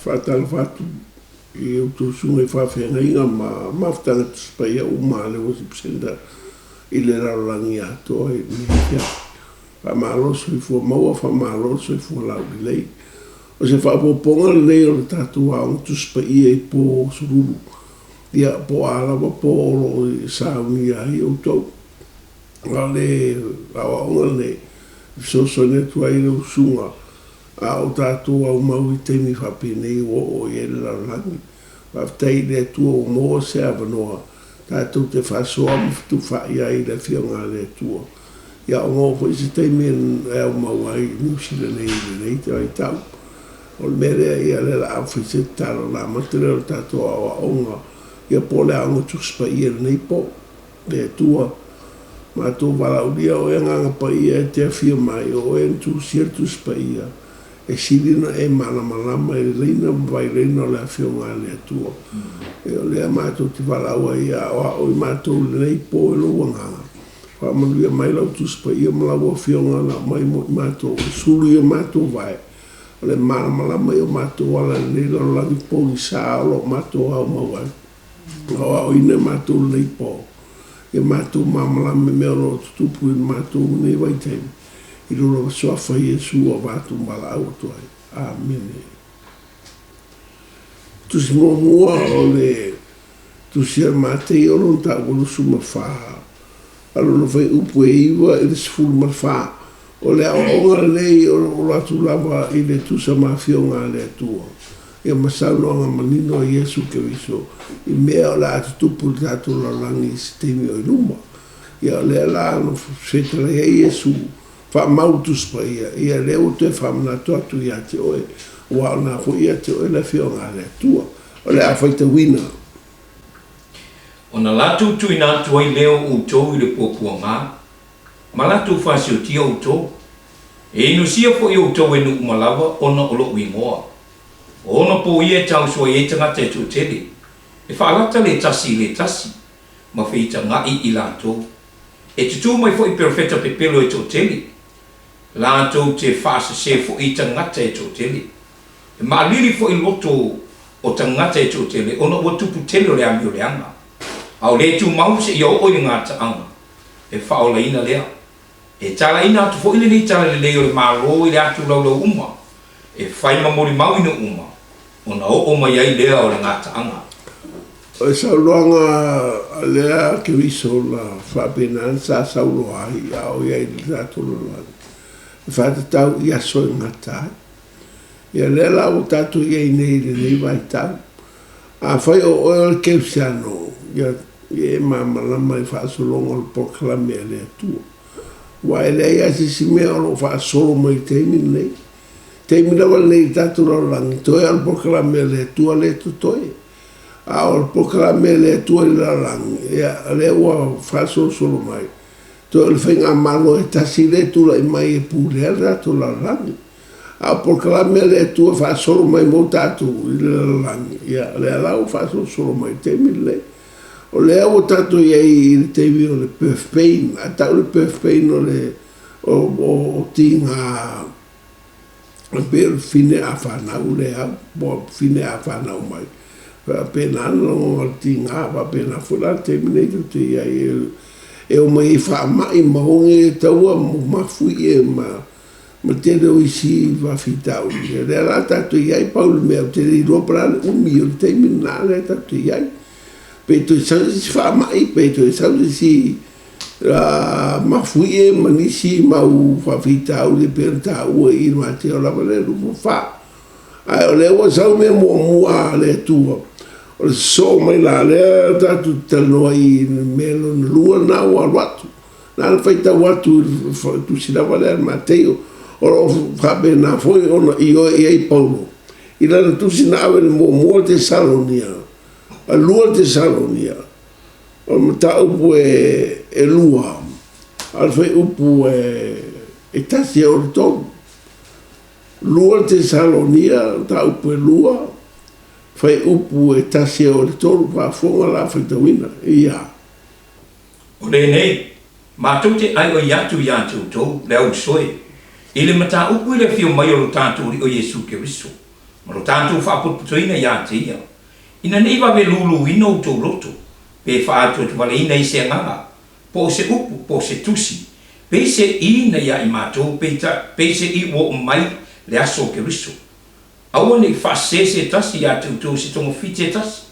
Faatalofa atu i outou susuga i faafeagaiga ma mafutaga Tusi Paia uma a le Worship Centre i le lalolagi atoa i lenei afiafi. Faamalo le soifua maua, faamalo le soifua laulelei. O se faaopoopoga lenei o le tatou Aoga Tusi Paia i po sululu, ia po o a lava po o lo o saunia ai outou. A o le aoaoga lenei e fesoasoani atu ai i lau susuga a o tatou aumau i taimi faapenei ua oo i ai le lalolagi. Faafetai i le Atua ua maua se avanoa tatou te faasoa ma fetufaai ai i le Afioga a le Atua. Ia o maua foi se taimi e aumau ai i Niu Sila nei i lenei vaitau. O le mea lea, ia o lea o le a fai se tatalo o le amata lea o le tatou aoaoga, ia po o le Aoga Tusi Paia i lenei po. Le Atua, matou valaaulia Oe Agaga Paia e te afio mai, o Oe na tusia le Tusi Paia, e sili ona e malamalama i le laina ma vailaina o le Afioga a le Atua. E o lea matou te valaau ai ia aoao i matou i lenei po i Lou Agaga. Faamanuia mai Lau Tusi Paia ma Lau Afioga na aumai mo i matou, e sulu i o matou vae, o le malamalama i o matou ala i lenei lalolagi pogisa o lo o matou aumau ai. Aoaoina matou lenei po, ia matou malamalama i mea o lo o tutupu i le matou lenei vaitaimi, i lo lava Suafa Iesu ua matou valaau atu ai. Amene. Tusi muamua o le Tusi a Mateio lona taua 24, a lona fuaiupu e 9 i le 14. O le aoaoga lenei o lo o alu atu lava i le tusa ma Afioga a le Atua, ia ma saunoaga manino a Iesu Keriso i mea o le a tutupu i le tatou lalolagi i se taimi o i luma. Ia o lea la na fetalai ai Iesu, Faamau Tusi Paia, ia lea ua toe faamanatu atu ia te oe, aua o lena foi ia te oe le Afioga a le Atua. O le a faitauina. Ona latou tuuina atu ai lea o outou i le puapuaga, ma latou fasiotia outou. E inusia foi outou e nuu uma lava ona o lou igoa. O ona po ia e tausoa i ai tagata e toatele, e faalata le tasi i le tasi, ma feitagaʻi i latou. E tutū mai foi perofeta pepelo e toatele, latou te faasese foi i tagata e toatele. E maalili foi loto o tagata e toatele ona ua tupu tele o le amio leaga. A o le tumau seia oo i le gataaga, e faaolaina lea. E talaina atu foi lenei tala lelei o le Malo i le atu laulau uma, e fai ma molimau i nuu uma, ona oo mai ai lea o le gataaga. O le saunoaga a lea Keriso na faapena ona sa saunoa ai a o i ai i le tatou lalolagi, e faatatau i aso e gata ai. Ia lea la ua tatou i ai nei i lenei vaitau. Afai o oe o le kerisiano, ia e malamalama i le faasologa o le polokalame a le Atua. Aua e leai lava se isi mea o lo o faasolo mai i le taimi lenei. Taimi lava lenei i le tatou lalolagi, toe lava o le polokalame a le Atua lea e totoe. A o le polokalame a le Atua i le lalolagi, ia o lea ua faasolosolo mai, toe o le faigamalo e tasi lea e tulai mai e pulea le tatou lalolagi. A o polokalame a le Atua faasolo mai mo tatou i le lalolagi, ia, o lea la ua faasolosolo mai i le taimi lenei. O lea ua tatou i ai i le taimi o le birth pain. A tau le birth pain o le o tiga e pei o le fine a fanau lea au, po o fine a fanau mai. Faapena ona lagona o le tiga, faapena foi la le taimi nei tatou te i ai e omai ai faamai ma oge taua ma mafuie ma ma tele o isi faafitauli. O lea la tatou te i ai, pau le mea ou te le iloa po o le a le umi o le taimi lena lea tatou te i ai. Pe toe sau se isi faamai, pe toe sau se isi mafuie ma nisi mau faafitauli e pei ona taua i i Mateo lava lea 24. Ae o lea ua sau mea muamua a le Atua, o le sosoo mai la lea tatou te talanoa i le mea lona lua lena ua alu atu. Na ona faitau atu i le tusi lava lea a Mateio, o lo o faapena foi ona ioe i ai Paulo i lana tusi na ave i le muamua Tesalonia, a lua Tesalonia, o le mataupu e lua, a o le fuaiupu e tasi e oo i le tolu. Lua Tesalonia, mataupu e lua, fuaiupu e tasi e oo i le tolu, faafofoga la faitauina, ia. O lenei, matou te aioi atu iā te outou, le ausoe, i le mataupu i le afio mai o lo tatou Alii o Iesu Keriso, Ma lo tatou faapotopotoina iā te ia, ina ne i vave luluina outou loto, pe faaatuatuvaleina i se agaga, po o se upu, po o se tusi, peiseʻi na iā i matou, peiseʻi ua oo mai le aso o Keriso. Aua ne i faasese se tasi iā te outou se togafiti e tasi,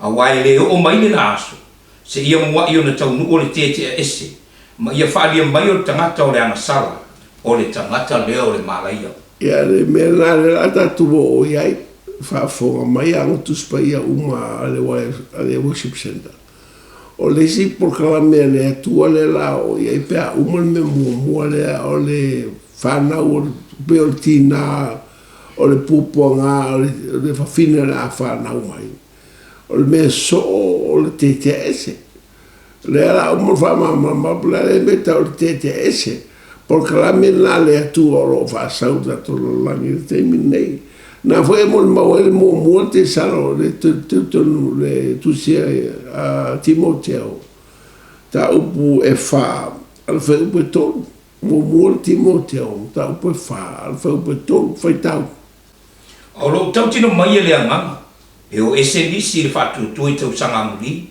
auā e lē oo mai lenā aso, seia muaʻi ona taunuu o le teeteʻa ese, ma ia faaalia mai o le tagata o le agasala, o le tagata lea o le malaia. Ia le mea lena lea la tatou oo i ai, faafofoga mai Aoga Tusi Paia uma a le Worship Centre. O le isi polokalame a le Atua lea la oo i ai pe a uma le mea muamua lea o le fanau o le pei o le tinā o le puapuaga o le fafine o le a fanau mai. O le mea soo o le tetea ese. O lea la uma ona faamalamalama atu, o le a le mea tau o le tetea ese. Polokalame lena a le Atua o lo o faasau i le tatou lalolagi i le taimi lenei. Na foi e molimau ai le muamua Tesalo, le tautuanu, le tusi a Timoteo, mataupu e fa, a le fuaiupu e tolu. Muamua le Timoteo, mataupu e fa, a le fuaiupu e tolu, faitau. A o lo o tautino mai e le agaga, e o ese nisi i le faatuatua i tausaga amuli,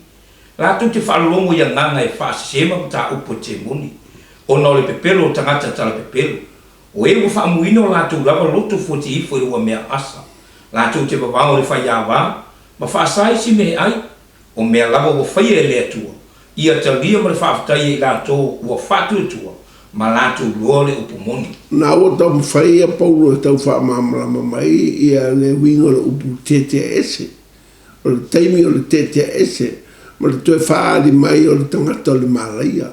latou te faalologo i agaga e faasese ma mataupu e temoni, ona o le pepelo o tagata talapepelo, o e ua faamuina o latou lava loto fuati ifo i le uamea asa, latou te vavao i le faiāvā, ma faasa isi mea e ai, o mea lava ua faia e le Atua, ia talia ma le faafetai e i latou ua faatuatua ma latou loa le upu moni. Na ua taumafai ia Paulo e tau faamalamalama mai ia le uiga o le upu tetea ese. O le taimi o le tetea ese ma le toe faaali mai o le tagata o le malaia.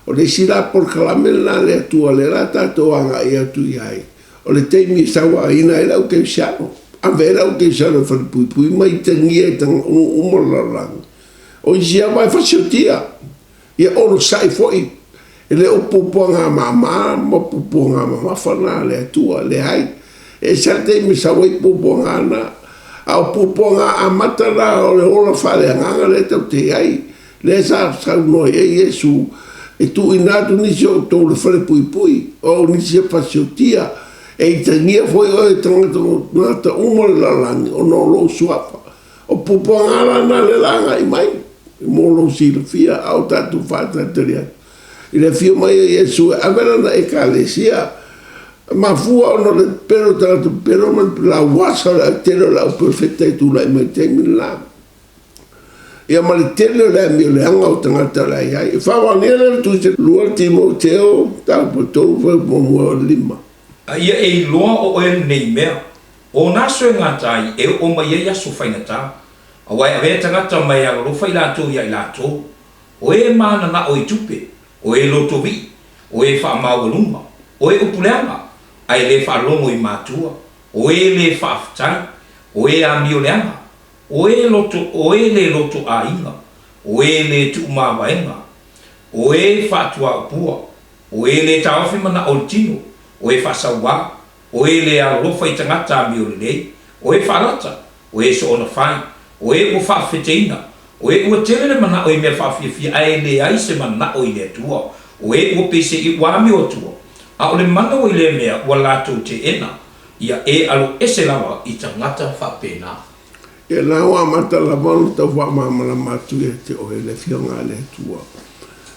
O le isi la polokalame lena a le Atua lea la tatou agai atu i ai, o le taimi e sauaina ai le au kerisiano, ave ai le au kerisiano i falepuipui ma itagia i tagata uma o le lalolagi. O isi lava e fasiotia, ia onosai foi, e le o puapuaga mama ma puapuaga mamafa na a le Atua, leai. E ese lava le taimi e sau ai puapuaga na, a o puapuaga amata na o le ola faaleagaga lea tatou te i ai, lea sa saunoa i ai Iesu, e tuuina atu nisi o outou i le falepuipui, o nisi e fasiotia, e itagia foi oe e tagata uma o le lalolagi ona o lou suafa. O puapuaga la na lea la agai mai mo lou silafia, a o tatou faatalitali atu i le afio mai o Iesu e ave lana Ekalesia. E mafua ona o le pepelo o tagata pepelo ma le lauasa o le tele o le au perofeta i tulai mai i le taimi le la. Ia ma le tele o le amio leaga o tagata o le a i ai. E faamaonia lea le Tusi 2 Timoteo mataupu e 3 fuaiupu muamua o le 5. A ia e iloa o oe lenei mea, O na aso e gata ai, e oo mai ai aso faigata, aua e avea tagata ma e alolofa i latou iā i latou, o e mananao i tupe, o e lotovii, o e faamaualuga, o e upu leaga, a e lē faalogo i matua, o e lē faafetai, o e amio leaga, o e loto, o e lē loto aiga, o e lē tuumavaega, o e faatuaupua, o e lē taofi manao i le tino, o e faasauā, O e lē alolofa i tagata amio lelei, o e faalata, o e soona fai, o e ua faafefeteina, o e ua tele le manao i mea faafiafia ae leai se manao i le Atua, o e ua peiseʻi ua amio Atua, a o le mana ua i lea mea ua latou teena, ia e alo ese lava i tagata faapena. Ia la ua amata lava ona tau faamalamalama atu ia te oe le Afioga a le Atua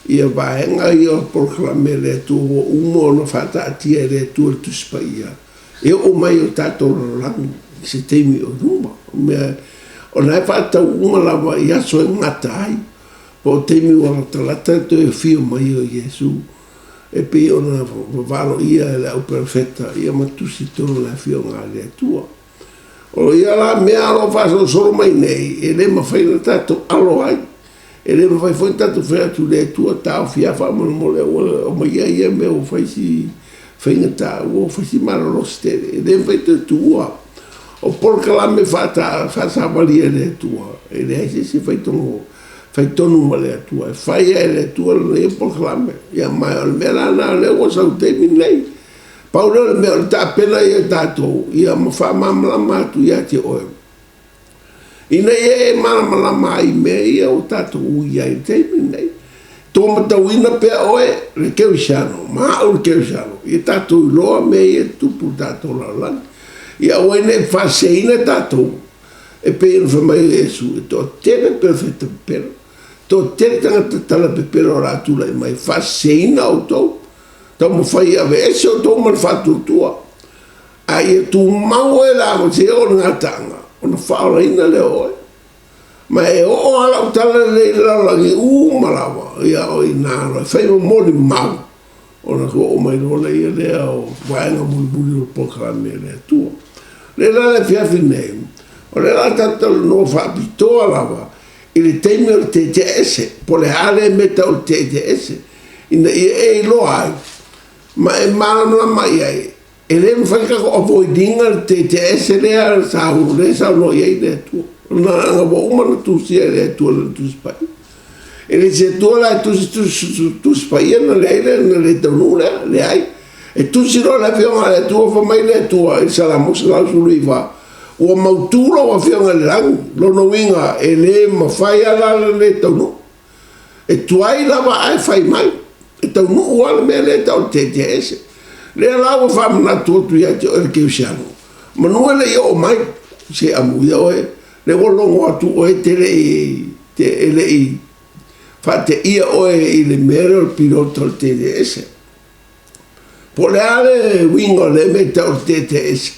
ia vaega ia o polokalame a le Atua ua uma ona faataatia e le Atua le Tusi Paia e oo mai i o tatou lalolagi i se taimi o luma. O mea o la e faatatau uma lava i aso e gata ai po o taimi ua latalata le toe afio mai o Iesu e pei ona vavaloia e le au perofeta ia ma tusi i totonu o le Afioga a le Atua. O ia la mea o lo o faasolosolo mai nei, e le mafai ona tatou alo ai. E le mafai foi ona tatou fai atu i le Atua, taofi lava faamolemole aua le aumaia ia mea ua fai si faigata, ua fai si malolosi tele. E le mafai toe tuua. O polokalame faasavalia e le Atua, e leai se isi e fai tonu ma le Atua. E fai lava e le Atua lana ia polokalame. Ia ma o le mea la lena o lea ua sau i le taimi lenei. Pau lea o le mea o le tapena ia e tatou, ia ma faamalamalama atu ia te oe, ina ia e malamalama ai i mea ia ua tatou ui ai i le taimi lenei. Tō matauina pea oe le kerisiano, ma au le kerisiano, ia tatou iloa mea ia e tutupu i le tatou lalolagi. Ia aua ai ne i faaseseina tatou, e pei ona fai mai ai Iesu, e toatele perofeta pepelo, toatele tagata tala pepelo o le a tulai mai e faaseseina outou, taumafai e aveese outou ma le faatuatua, a ia tumau oe la seia oo i le gataaga, ona faaolaina lea o oe. Ma e oo lava lau tala lelei i le lalolagi uma lava, ia o i ina loa e fai ma molimau, ona oo mai loa lea lea o vaega mulimuli o le polokalame a le Atua. O lea la i le afiafi nei, o lea o le a tatou talanoa faapitoa lava i le taimi o le tetea ese, po o le a lea mea e tau o le tetea ese, ina ia e iloa ai ma e malamalama i ai, E le mafai ona tatou avoid ina le tetea ese lea sa lea e saunoa i ai le Atua. Leaga ua uma ona tusia e le Atua i Lana Tusi Paia. E le o se Atua la e tusi tusi Tusi Paia ona leai lea ona le taunuu lea, leai. E tusi loa le Afioga a le Atua fai mai le Atua i le Salamo 119, ua mautu lau Afioga i le lagi. Lona uiga e le mafai lava la ona le taunuu. E tuai lava ae fai mai, e taunuu lava le mea lea e tau o le tetea ese. Lea la ua faamanatu atu ia te oe le kerisiano, manu e le i oo mai, se amuia oe, lea ua logo atu oe e te le i, e le i faateia oe i le mea lea o le piriota o le tetea ese. Po o le a le uiga o lea mea e tau o le tetea ese,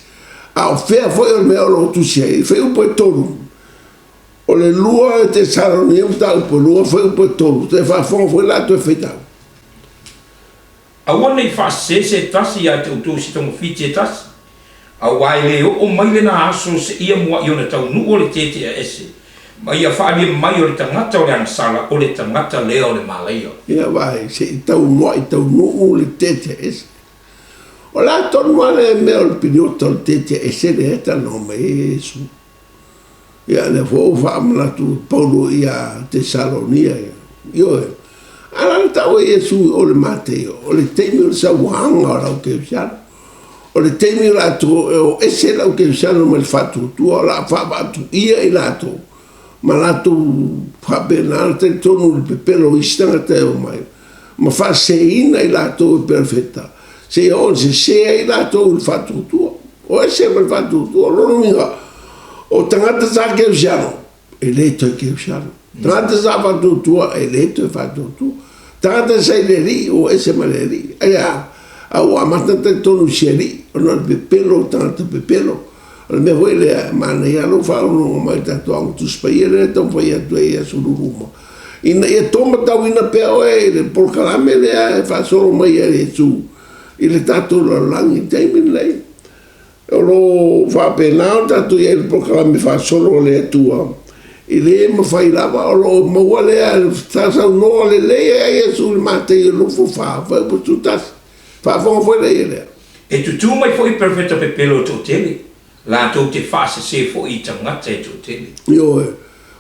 a o fea foi o le mea o lo o tusi ai, i fuaiupu e 3. O le 2 Tesalonia mataupu e 2 fuaiupu e 3, toe faafofoga foi la toe faitau. Aua ne i faasese se tasi ia te outou i se togafiti e tasi, auā e le oo mai lena aso seia muaʻi ona taunuu o le teteʻa ese, ma ia faaalia mai o le tagata o le agasala, o le tagata lea o le malaia. Ia vaai, se i tau muaʻi taunuu le tetea ese. O le a tonu lava le mea o le piliota o le tetea ese lea e talanoa mai ai Iesu? Ia, lea foi ua faamanatu e Paulo ia Tesalonia ia. Ioe. A la le tau e Iesu o le Mateio, o le taimi o le sauaga o le au kerisiano. O le taimi o latou e o ese le au kerisiano mai le faatuatua, o le a faavaatuia i latou, ma latou faapena ona talitonu i le pepelo o isi tagata e omai, ma faaseseina i latou e perofeta, seia oo ina sese ai latou i le faatuatua. O ese ma le faatuatua. O lona uiga, o tagata sa kerisiano, e le toe kerisiano. Tagata sa faatuatua, e le toe faatuatua. Tagata sa i le Alii, ua ese ma le Alii. Ae a? A ua amata ona talitonu i se alii, ona o le pepelo o tagata pepelo. O le mea foi lea, e manaia lava lou faalogologo mai i le tatou Aoga Tusi Paia lea e taumafai atu ai i Aso Lulu uma, ina ia tō matauina pea oe i le polokalame lea e faasolo mai e Iesu i le tatou lalolagi i le taimi lenei. O lo o faapena ona tatou i ai i le polokalame faasolo a le Atua, e le mafai lava, o lo o maua lea, sa saunoa lelei ai Iesu i le Mataio 24, fuaiupu 11. Faafofoga foi lea ia lea. E tutū mai foi perofeta pepelo e toatele, latou te faasese foi i tagata e toatele. Ioe,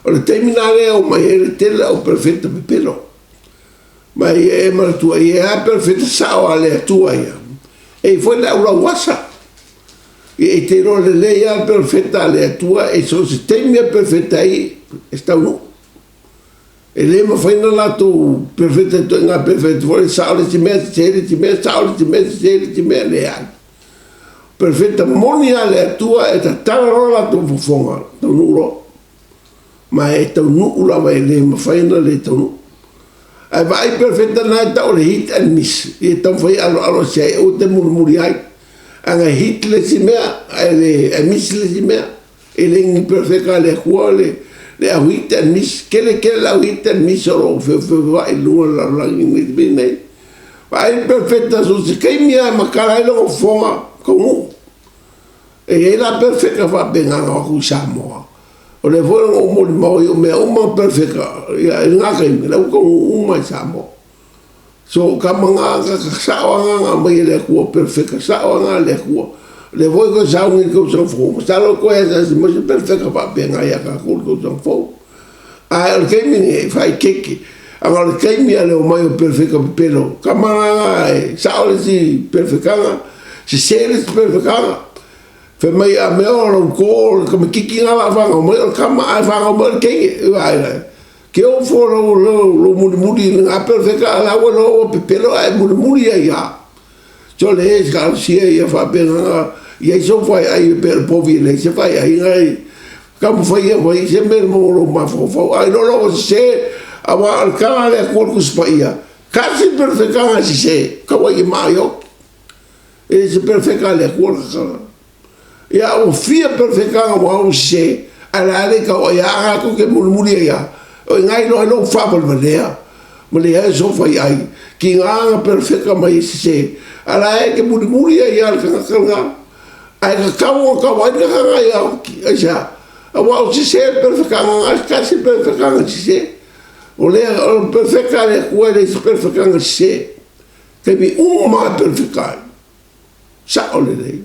o le taimi la lea e omai ai le tele au perofeta pepelo. Ma ia e manatua, e i ai lava perofeta sao a le Atua ia, e i ai foi le au lauasa. Ia e te iloa lelei lava le perofeta a le Atua, e so o se taimi e perofeta ai, e taunuu. E le mafai ona latou perofeta i ituaiga perofeta foi lea, sao le isi mea, sese le isi mea, sao le isi mea, sese le isi mea, leai. Perofeta moni lava a le Atua e tatala loa latou fofoga, taunuu loa. Ma e taunuu lava e le mafai ona le taunuu. Ae vaai perofeta na e tau o le hit and miss, ia taumafai e aloalo ese ai, aua te mulimuli ai. Ana e hit le isi mea, ae le ae miss le isi mea. E le ni perofeta a le Atua le le au hit and miss. Tele tele le au hit and miss o lo o feofeoai i luga o le lalolagi i le taimi nei. Vaai le perofeta so o se taimi lava e matala ai lona fofoga, taunuu. E i ai la perofeta faapena na o atu i Samoa. O lea foi na ou molimau ai, o mea uma na perofeta ia i lena taimi, la ua taunuu uma i Samoa. So, o tama na, tagata sao lava na na aumai e le Atua, perofeta sao lava na a le Atua. O lea foi e toe sauni i le tausaga fou, masalo e toe asiasi mai se perofeta faapena ia tatou i le tausaga fou. Ae o le taimi lenei, e faaeteete, ona o le taimi lava o le omai o perofeta pepelo, o tama la na e sao le isi perofetaga, sese le isi perofetaga. Fai mai a mea o lou to o le tamaititi lena o le a fanau mai o le tama ae fanau mai o le teine. Vaai la i ai? Ke o fo lou, lou, lou mulimuli i lena perofeta a o la ua iloa ua pepelo ae mulimuli ai lava. Sole e talosia ia faapena I ai sou faiai e pei o le povi e leai se faiaiga e taumafai e aumai se mea mo lou mafaufau. A iloa loa ua sese, aua o le tala a le Atua i le Tusi Paia, tasi le perofetaga e sese, tau ai e maa i oti. E le se perofeta a le Atua le tatala. Ia ua fia perofetaga ua au sese, ae la e le i tau ai lava, a tou te mulimuli ai lava, o i ina e iloa ai lou faavalevalea ma leai sou faiai, tiga na perofeta mai e sese, a la e te mulimuli ai lava le tagata lena. Ae tatau ona tau ai le tagata ia oti, aisea? Aua o sese le perofetaga, na o se tasi le perofetaga sese. O lea, o le perofeta a le Atua e leai se perofetaga sese. Taimi uma lava e perofeta ai. Sao lelei.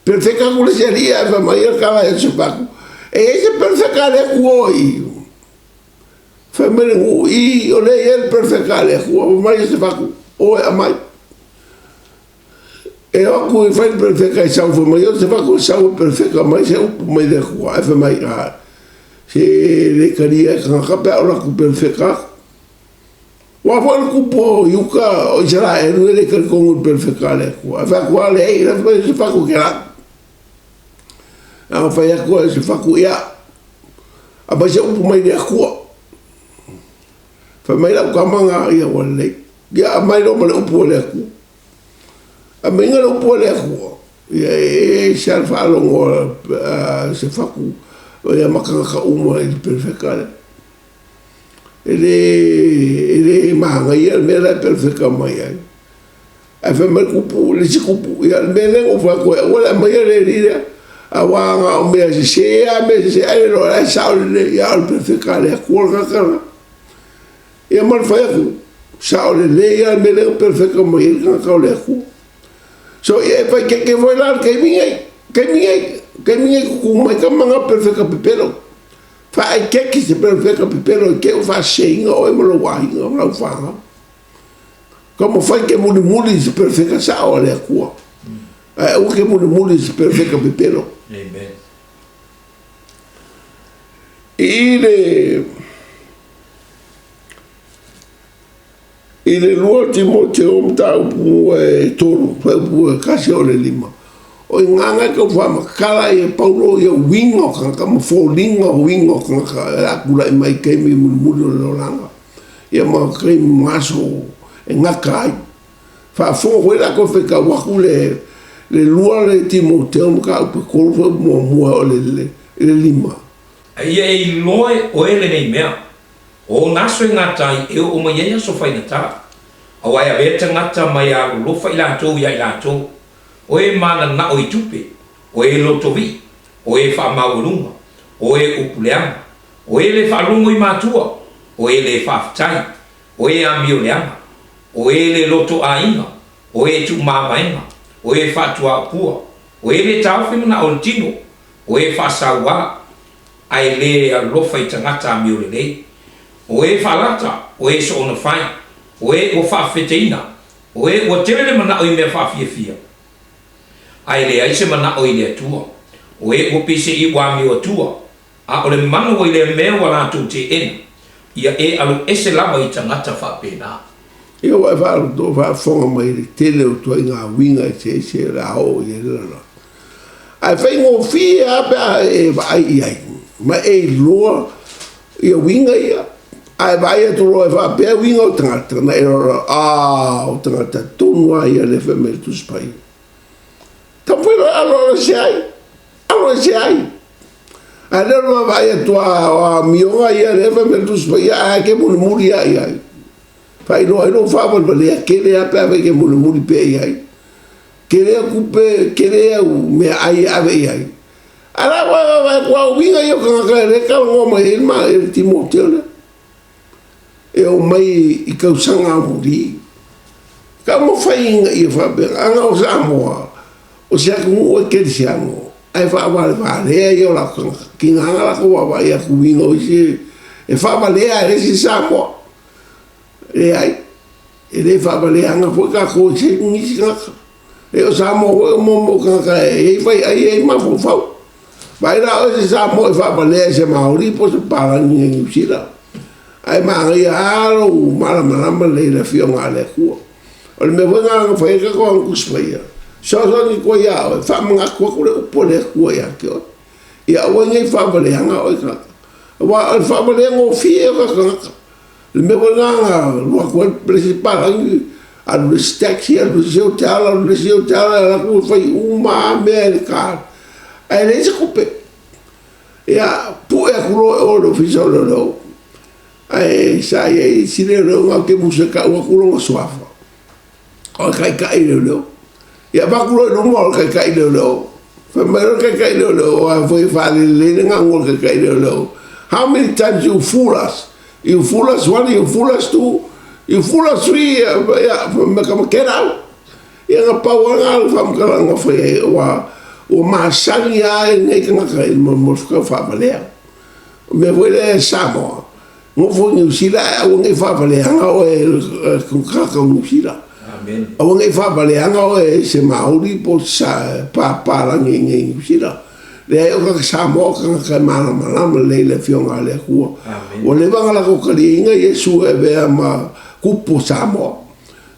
Perofeta atu le isi alii ae fai mai le tala ia Sefatu, e i ai se perofeta a le Atua i i. Fai mai le nuu, i, o lea e i ai le perofeta a le Atua. Fai mai Sefatu, o e aumai. E o atu e fai le perofeta e sau, fai mai, o Sefatu e sau e perofeta mai se upu mai le Atua. Ae fai mai, a, se le talia e tagata pe a ou alu atu perofeta atu. Aua foi o le tupu o Iuta o Isaraelu e le talitonu i le perofeta a le Atua. Ae fai atu lava, leai, la e fai mai Iosefatu e te lau. A fai atu a Iosefatu, ia, aumai se upu mai le Atua. Fai mai lau tama na, ia ua lelei. Ia aumai loa ma le upu a le Atua. Aumaiga le upu a le Atua, ia e ese lava le faalogo a Iosefatu ia ma tagata uma i le perofeta lea. E le, e le manaia le mea la e perofeta mai ai. Ae fai mai le tupu, le isi tupu, ia le mea lea na ou fai atu ai, aua le aumaia le alii lea. Aua na o mea sese lava mea sese, ae le iloa o la e sao lelei, a o le perofeta a le Atua le tagata lena. Ia ma le fai atu, sao lelei lava le mea lea na perofeta mai ai le tagata o le Atua. So, ia e fai keke foi la le taimi nei, taimi nei, taimi nei tutu mai tama na perofeta pepelo. Faaeteete se perofeta pepelo i te i ua faaseseina oe ma lou aiga ma lau fanau. Taumafai te mulimuli i se perofeta sao a le Atua, ae aua te mulimuli i se perofeta pepelo. Amen. I le I le 2 Timoteo mataupu e 3, fuaiupu e 1 o le 5, o i gagae e tau faamatala ai e Paulo ia uiga o tagata ma foliga o uiga o tagata e a tulai mai i taimi mulimuli o le olaga, ia ma taimi ma aso e gata ai. Faafofoga foi la toe faitau atu le 2 le Timoteo mataupu e 3 fuaiupu muamua o le 5. A ia e iloa e oe lenei mea, O ona aso e gata ai e oo mai ai aso faigata, aua e avea tagata mai alolofa i latou ia i latou, o e mananao i tupe, o e lotovii, o e faamaualuga, o e upu leaga, o e le faalogo i matua, o e le faafetai, o e amio leaga, o e le loto aiga, o e tuumavaega, o e faatuaopua, o e le taofi manao o le tino, o e faasauā, ae le alofa i tagata amio lelei. O e faalata, o e soona fai, o e ua faafefeteina, o e ua tele le manao i mea faafiafia, ae leai se manao i le Atua, o e ua peiseai ua amio atua, a o le mana ua i lea mea ua latou teena, ia e alo ese lava i tagata faapena. Ia ua e faafofoga mai i le tele o ituaiga uiga eseese o le a oo i ai le lalolagi. Ae faigofie lava pe a e vaai i ai ma e iloa ia uiga ia. Ae vaai atu loa e faapea uiga o tagata, ona e iloa loa, a, o tagata tonu lava ia lea e fai mai le Tusi Paia. Taumafai loa e aloalo ese ai, alo ese ai. Ae lea o le vaavaai atu lava o amioga ia lea e fai mai le Tusi Paia, ae te mulimuli lava i ai. Faailoa ai lou faavalevalea tele lava pe a fai e te mulimuli pea i ai. Tele au tupe, tele au meaai e ave i ai. Ae la ua vaavaai atu lava, o uiga ia o tagata e le talanoa mai ai le ma le Timoteo lea. E omai i tausaga amuli. Taumafai ina ia faapena, ana o Samoa, o se atunuu e kerisiano, ae faavalevalea ia o latou tagata. Tiga na latou vaavaai atu i uiga o isi e faavalea e le isi Samoa. Leai. E le faavaleaina foi tatou e se nisi tagata. E o Samoa foi o mea o tagata e i ai faiai e i ai mafaufau. Vaai la oe se Samoa e faavalea i se Maori po o se Papalagi i Niu Sila. Ae manaia lava lou malamalama lelei i le Afioga a le Atua. O le mea foi lena na fai ai le tatou Aga Tusi Paia. Fesoasoani koe iā oe, faamanatu atu le upu a le Atua ia te oe. Ia aua nei faavaleaga oe tagata. Aua o le faavalea gofie o tagata. Le mea foi lena na alu atu ai le isi palagi, alu le isi taxi, alu le isi hotel, alu le isi hotel, alu atu e fai uma lava mea i le car, ae leai se tupe. Ia, pue atu loa i o i le ofisa o leoleo. Ae sa i ai isi leoleo na te musu e tau atu lona suafa. O le taitai leoleo. Ia avatu loa i luma o le taitai leoleo. Fai mai loa le taitai leoleo, aua foi e faalelelei le gagu o le taitai leoleo. How many times you fool us? You fool us one, you fool us two, you fool us three, ia, fai mai kama, get out. Ia na pau lava lena o le faamatalaga na fai ai, aua ua masani lava lenei tagata i le mea o le faavalea. O le mea foi lea e Samoa, Nofo i Niu Sila ae aua nei faavaleaga oe e le tagata o Niu Sila. Aua nei faavaleaga oe e se Māori po o se papalagi i inei i Niu Sila. Leai o tagata Samoa o tagata e malamalama lelei i le Afioga a le Atua. Ua leva ona latou taliaina Iesu e avea ma kupu o Samoa.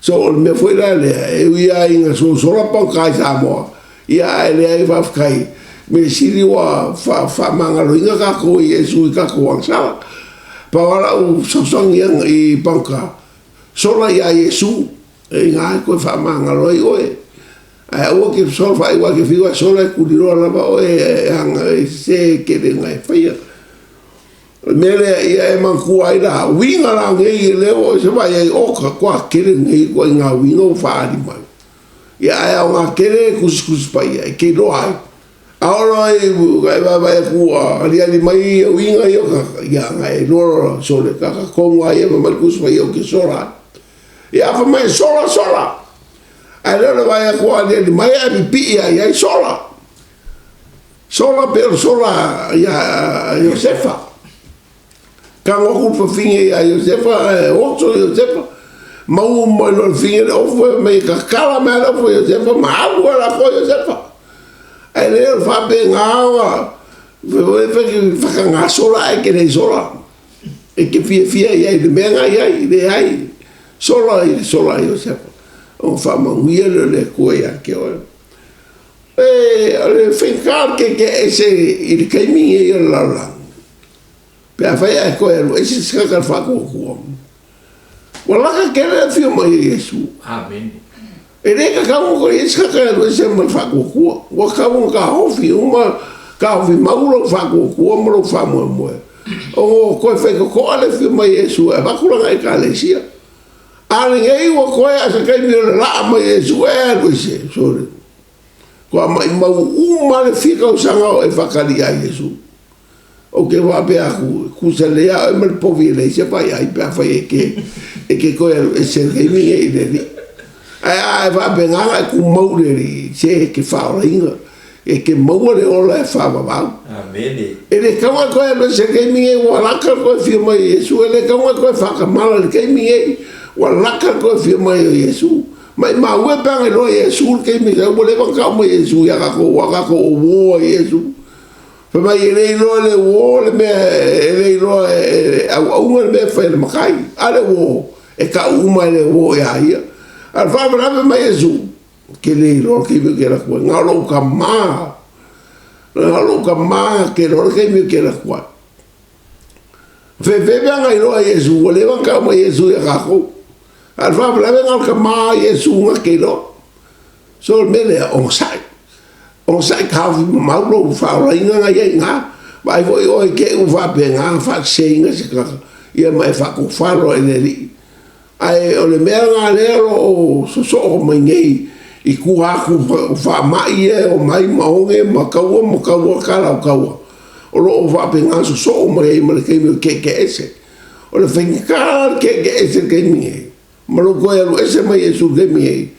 So o le mea foi la lea, e ui lava ina sosola pagota i Samoa, ia ae leai faafetai, mea sili ua faamagaloina tatou e Iesu i tatou agasala. Pau lava lau fesoasoani i pagota, sola ia Iesu, e ina e toe faamagalo ai oe. Ae aua ke sola faaiu aua e te fiu e sola e tuliloa lava oe e aga e sese tele na e faia. O le mea lea ia e manatua ai la uiga la nei e le o se vai ai o ka toa tele nei ituaiga uiga ua faaali mai. Ia ae aoga tele le tusitusi paia e te iloa ai. A oo loa i e vaavaai atu ua aliali mai ia uiga ia o tagata, ia na e iloa loa sole kaka tonu lava ia fai mai le Tusi Paia ou te sola ai. Ia a fai mai e sola, sola. Ae le o le vaai atu ua aliali mai ae pipii lava i ai sola. Sola pei o le sola ia Iosefa. Tago atu le fafine ia Iosefa ae oso Iosefa. Maua mai loa le fine le ofu e mai tatala mai le ofu Iosefa ma alu ala koa Iosefa. Ae le o le faapena ona whakanga sola ae ke lei sola. E ke fiafia i ai le mea nga i ai, leai. Sola i le sola Iosefa. O whaamanuia lea o le Atua ia te oe. E, o le faigata o le kekeese i le taimi lenei o le lalolagi, pe afai ae toe alu ese se tagata i le faatuatua, ua laka tele le afio mai o Iesu. Amene. E le tatau ona toe i ai se tagata e alu ese ma le faatuatua. Ua tatau ona taofi uma, taofi mau lou faatuatua ma lou faamoemoe. Ona toe faitotoa le afio mai o Iesu e avatu lana Ekalesia. A lenei ua toe a se taimi o le laa mai o Iesu e alu ese, sole. Kua maʻimau uma le fia tausaga o e faatali iā Iesu. Ou te faapea atu, tusa lelei lava oe ma le povi e leai se vaeai pe afai e te, e te toe alu ese i le taimi lenei i le Alii. Ae a e faapena ona e tumau i le Alii, se e te faaolaina, e te maua le ola e faavavau. Amene. E le tatau ona e toe alu ese i le taimi lenei, ua lata le toe afio mai o Iesu. E le tatau ona e toe faatamala i le taimi lenei, ua lata le toe afio mai o Iesu. Maimau e pe ana iloa Iesu le taimi sau ua leva ona tau mai Iesu ia tatou ua tatou uo ai Iesu. Fai mai e le iloa e le uo le mea e le iloa e auauna le mea e fai e le matai. A le uo e tau uma e le uo ia ia. A o le faalavelave mai Iesu, ke le iloa le taimi ou te alu atu ai. Na o lou tama, na o lou tama ke iloa le taimi ou te alu atu ai. Fefe mea na iloa Iesu, ua leva ona tau mai Iesu ia tatou. A o le faalavelave na o le tama a Iesu na te iloa. So o le mea lea, onosai. Onosai taofi mamau lou faaolaina na i ai i ina. Vaai foi oe i te i ua faapena ona faaseseina se tagata, ia ma e faatofa loa i le Alii. Ae o le mea lena lea o lo o sosoo mai nei i tua atu o faamai ia e omai ma oge ma taua ma taua tala o taua, o lo o faapena sosoo mai ai ma le taimi o le kekeese. O le faigata le kekeese i le taimi nei, ma lou toe alu ese mai Iesu i le taimi nei,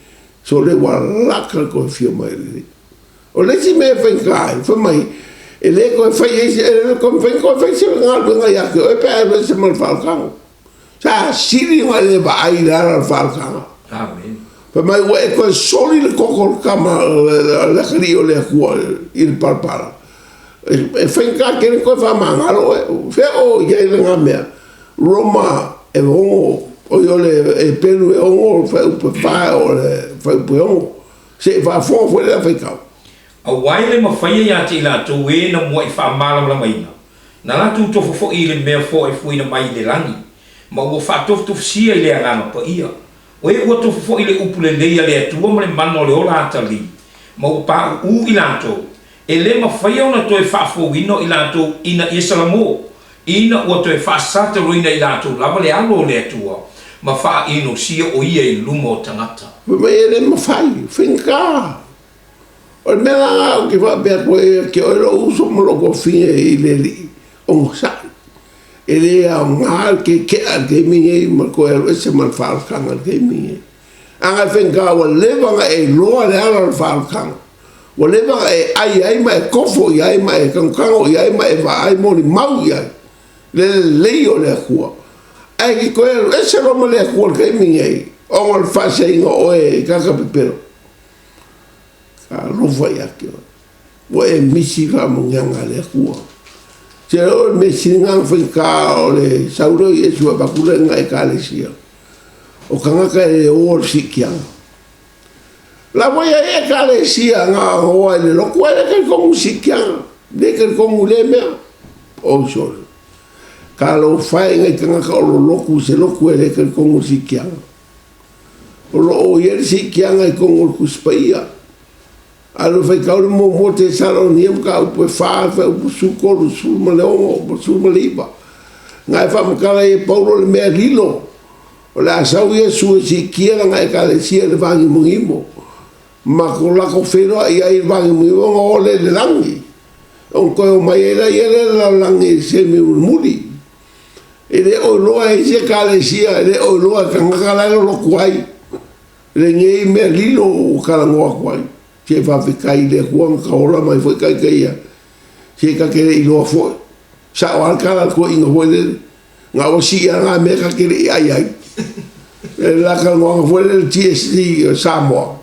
sole ua laka le toe afio mai o le Alii. O le isi mea e faigata ai, fai mai, e le toe fai ai se, e le toe mafai ona toe fai se galuega ia te oe pe a e alu ese ma le faaolataga. Sa sili ona e le vaai i le ala o le faaolataga. Amene. Fai mai ua e toe soli le koko o le tama le atalii o le Atua i le palapala. E faigata tele toe faamagalo oe. Fea o i ai lena mea? Roma e 6, oi o le Eperu e 6, fuaiupu e 4 o le fuaiupu e 6. Se i faafofoga foi le afaikau. Aua e le mafaia ia te i latou e na muaʻi faamalamalamaina, na latou tofu foi i le mea foaifuaina mai i le lagi, ma ua faatofutofusia i le Agaga Paia. O e ua tofu foi i le upu lelei a le Atua ma le mana o le ola atalii, ma ua paʻuʻu i latou, e le mafaia ona toe faafouina o i latou ina ia salamo, ina ua toe faasataloina i latou lava le Alo o le Atua, ma faainosia o ia i luma o tagata. Fai mai e le mafai, faigata. O le mea la lena ou te faapea atu ai ia te oe lou uso ma lou tuafafine i le Alii, onosai. E le aoga le keke'a i le taimi lenei ma le toe alu ese ma le faaolataga i le taimi lenei. Ana e faigata ua leva ona e iloa le ala o le faaolataga, ua leva ona e ai ai ma e tofo i ai ma e tanotano i ai ma e vaai molimau i ai le lelei o le Atua. Ae e te toe alu ese loa ma le Atua i le taimi lenei ona o le faaseseina o oe e tagata pepelo. Talofa ia te oe. Ua e misi i faamanuiaga a le Atua. Se o le mea sili lena ona faigata o le sau lea o Iesu e avatu lena Ekalesia. O tagata e le oa le siitiaga. La ua i ai Ekalesia na oa i le lotu ae le talitonu i le siitiaga. Le talitonu i lea mea. Oi sole. Talofa e i nai tagata o lo lotu i se lotu e le talitonu i le siitiaga. O lo o i ai le siitiaga i totonu o le Tusi Paia. A o le faitau le muamua Tesalonia mataupu e 4 fuaiupu 13, 16 ma le 19. Na e faamatala ai e Paulo le mea lilo, o le a sau Iesu e siitia lana Ekalesia i le vāgimogimo, ma ko latou feiloai ai i le vāgimogimo ona o lea i le lagi, ona toe omai ai laia lea i le lalolagi i se taimi mulimuli. E le o iloa e isi Ekalesia, e le o iloa e tagata la e lolotu ai. Lenei mea lilo ua talanoa atu ai, se faafetai i le Atua na ta ola mai foi taita ia, se ta te le i iloa foi. Sao lava le tala a le toeaina foi lele, na ua sii lava na mea ta te le i ai ai. Le la talanoaga foi lele GST o Samoa,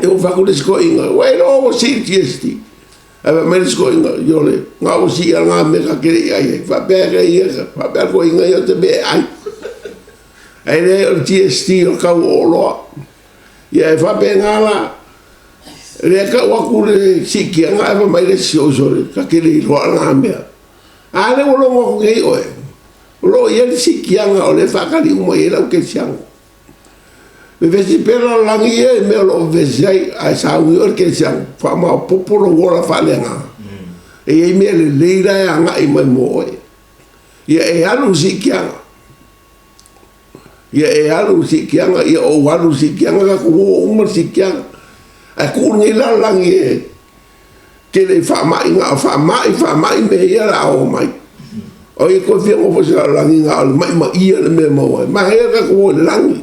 ia ua fai atu le isi toeaina, ua e iloa ua sii le GST. Ae fai mai le isi toeaina, Iole, na ua sii lava na mea ta te le i ai ai. Faapea ia, faapea le toeaina ia o te mea e ai. Ae leai o le GST o le tau o oloa. Ia e faapena la, lea e tau atu le siitiaga ae fai mai le isi, oi sole, ta te le iloa na mea. A lea ua logo atu nei oe, o lo o i ai le siitiaga o lea e faatali uma i ai le au kerisiano. Vevesi pea le lalolagi ia i mea o lo o vevesi ai, ae sauni oe le kerisiano, faamaopoopo lou ola faaleagaga. E i ai mea lelei la e agai mai mo oe. Ia e alu i le siitiaga. Ia e alu i le siitiaga, ia ou alu i le siitiaga, tatou o uma i le siitiaga. Ae tuu lenei lalolagi e tele i faamai, na o faamai, faamai mea ia o le a oo mai. O ai e toe fia nofo i se lalolagi na o le maimai le mea e maua ai. Manaia le tatou o i le lagi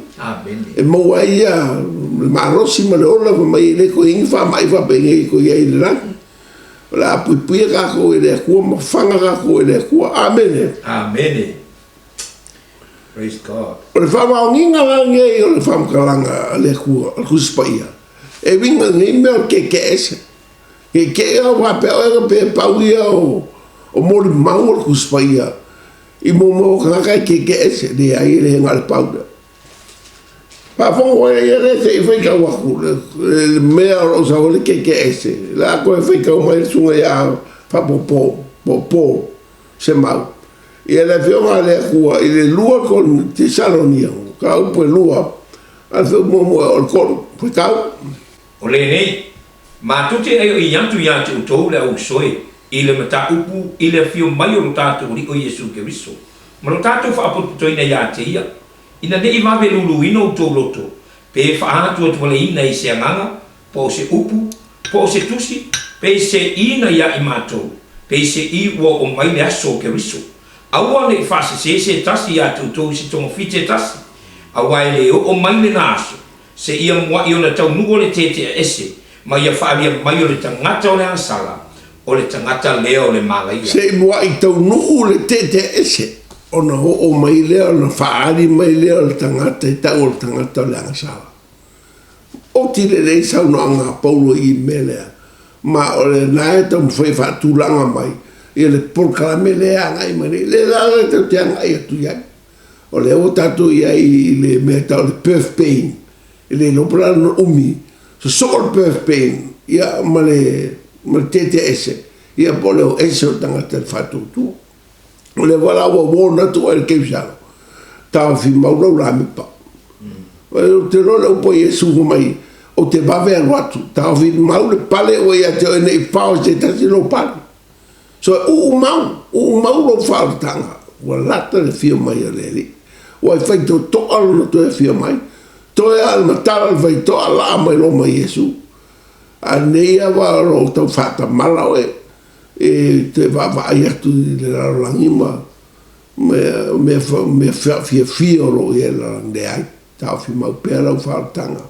e maua ai ia le malosi ma le ola fai mai e le toe i ai ni faamai faapenei e toe i ai i le lagi. O le a puipuia tatou e le Atua ma faga tatou e le Atua. Amene. Amene. Praise God. O le faamaoniga la lenei o le faamatalaga a le Atua, o le Tusi Paia, e uiga i lenei mea o le kekeʻe ese. Kekeʻe au faapea oe na pe pau ia o, o molimau o le Tusi Paia i molimau o tagata e kekeʻe ese. Leai, e le na o le pau lea. Faafofoga oe ia lea se i faitau atu le mea o lo o sau ai le kekeʻe ese. O le a toe faitau mai le susuga ia Faapopo, po o Paul Semau. Ia le Afioga a le Atua i le 2 Tesalonia, mataupu e 2, a le fuaiupu muamua e oo i le 3. Faitau. O lenei, matou te aioʻi atu iā te outou le au usoe i le mataupu i le afio mai o lo tatou Alii o Iesu Keriso, ma lo tatou faapotopotoina iā te ia, ina neʻi vave luluina outou loto, pe faaatuatualeina i se agaga, po o se upu, po o se tusi, pe i se ina iā i matou, pe i se i ua oo mai le aso o Keriso. Aua ne i faasese se tasi iā te outou i se togafiti e tasi, auā e le oo mai lena aso, seia muaʻi ona taunuu o le tetea ese, ma ia faaalia mai o le tagata o le agasala, o le tagata lea o le malaia. Se i muaʻi taunuu le tetea ese, ona oo mai lea, ona faaali mai lea o le tagata e tau o le tagata o le agasala. Oti lelei saunoaga a Paulo i mea lea, ma o lena e taumafai e faatulaga mai ia le polokalame lea e agai mai nei, lea la e tatou te agai atu i ai. O lea ua tatou i ai i le mea e tau o le birth pain, e le iloa po o le a lona umi. Sosoo le birth pain ia ma le ma le tetea ese ia po o le o ese o le tagata i le faatuatua. O lea foi la ua warn atu oe i le kerisiano, taofi mau lau lamepa. Ou te iloa le upu a Iesu fai mai, ou te vave alu atu, taofi mau le pale ua ia te oe ne i pao i se tasi lou pale. So e uu mau, uu mau lou faaolataga, ua lata le afio mai o le Alii. Ua e faitotoa lona toe afio mai, toe lava o le matala o le faitotoa laa mai loa ma Iesu. A lenei lava o lo o tau faatamala oe e toe vaavaai atu i le lalolagi ma mea fiafia o lo o i ai i le lalolagi, leai, taofi mau pea lau faaolataga.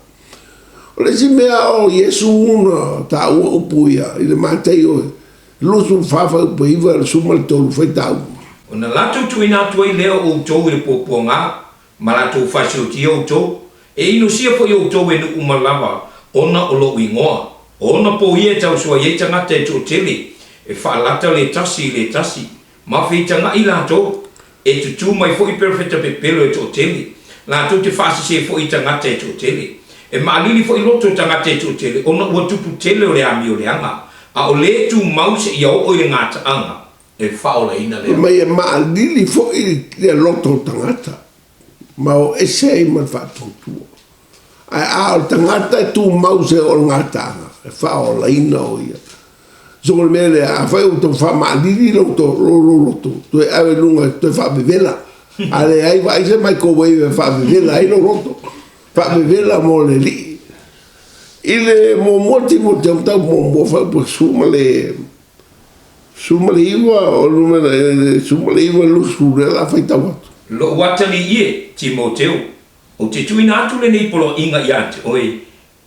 O le isi mea o Iesu na taua upu ia i le Mataio 24 fuaiupu 9 le 13 faitau. Ona latou tuuina atu ai lea o outou i le puapuaga, ma latou faasiotia outou, e inosia foi outou e nuu uma lava ona o lou igoa. O ona pō ia e tausoa i ai tagata e toatele, e faalata le tasi i le tasi, ma feitagaʻi latou, e tutū mai foi perofeta pepelo e toatele, latou te faasese foi i tagata e toatele. E maʻalili foi loto o tagata e toatele ona ua tupu tele o le amioleaga, a o lē tumau seia oo i le gataaga e faaolaina lea. Fai mai e maʻalili foi le loto o tagata ma o ese ai ma le faatuatua. Ae a o le tagata e tumau se o le gataaga, e faaolaina o ia. So o le mea lea, afai ua tau faamaalili lou loto, toe ave i luga e toe faavevela. A leai, vaai se microwave e faavevela ai lou loto. Faavevela mo le alii. I le muamua Timoteo mataupu muamua faaupu e 19, o le numera e 19 20 lea o le a faitau atu. Lou atalii e, Timoteo, ou te tuuina atu lenei poloaiga ia te oe,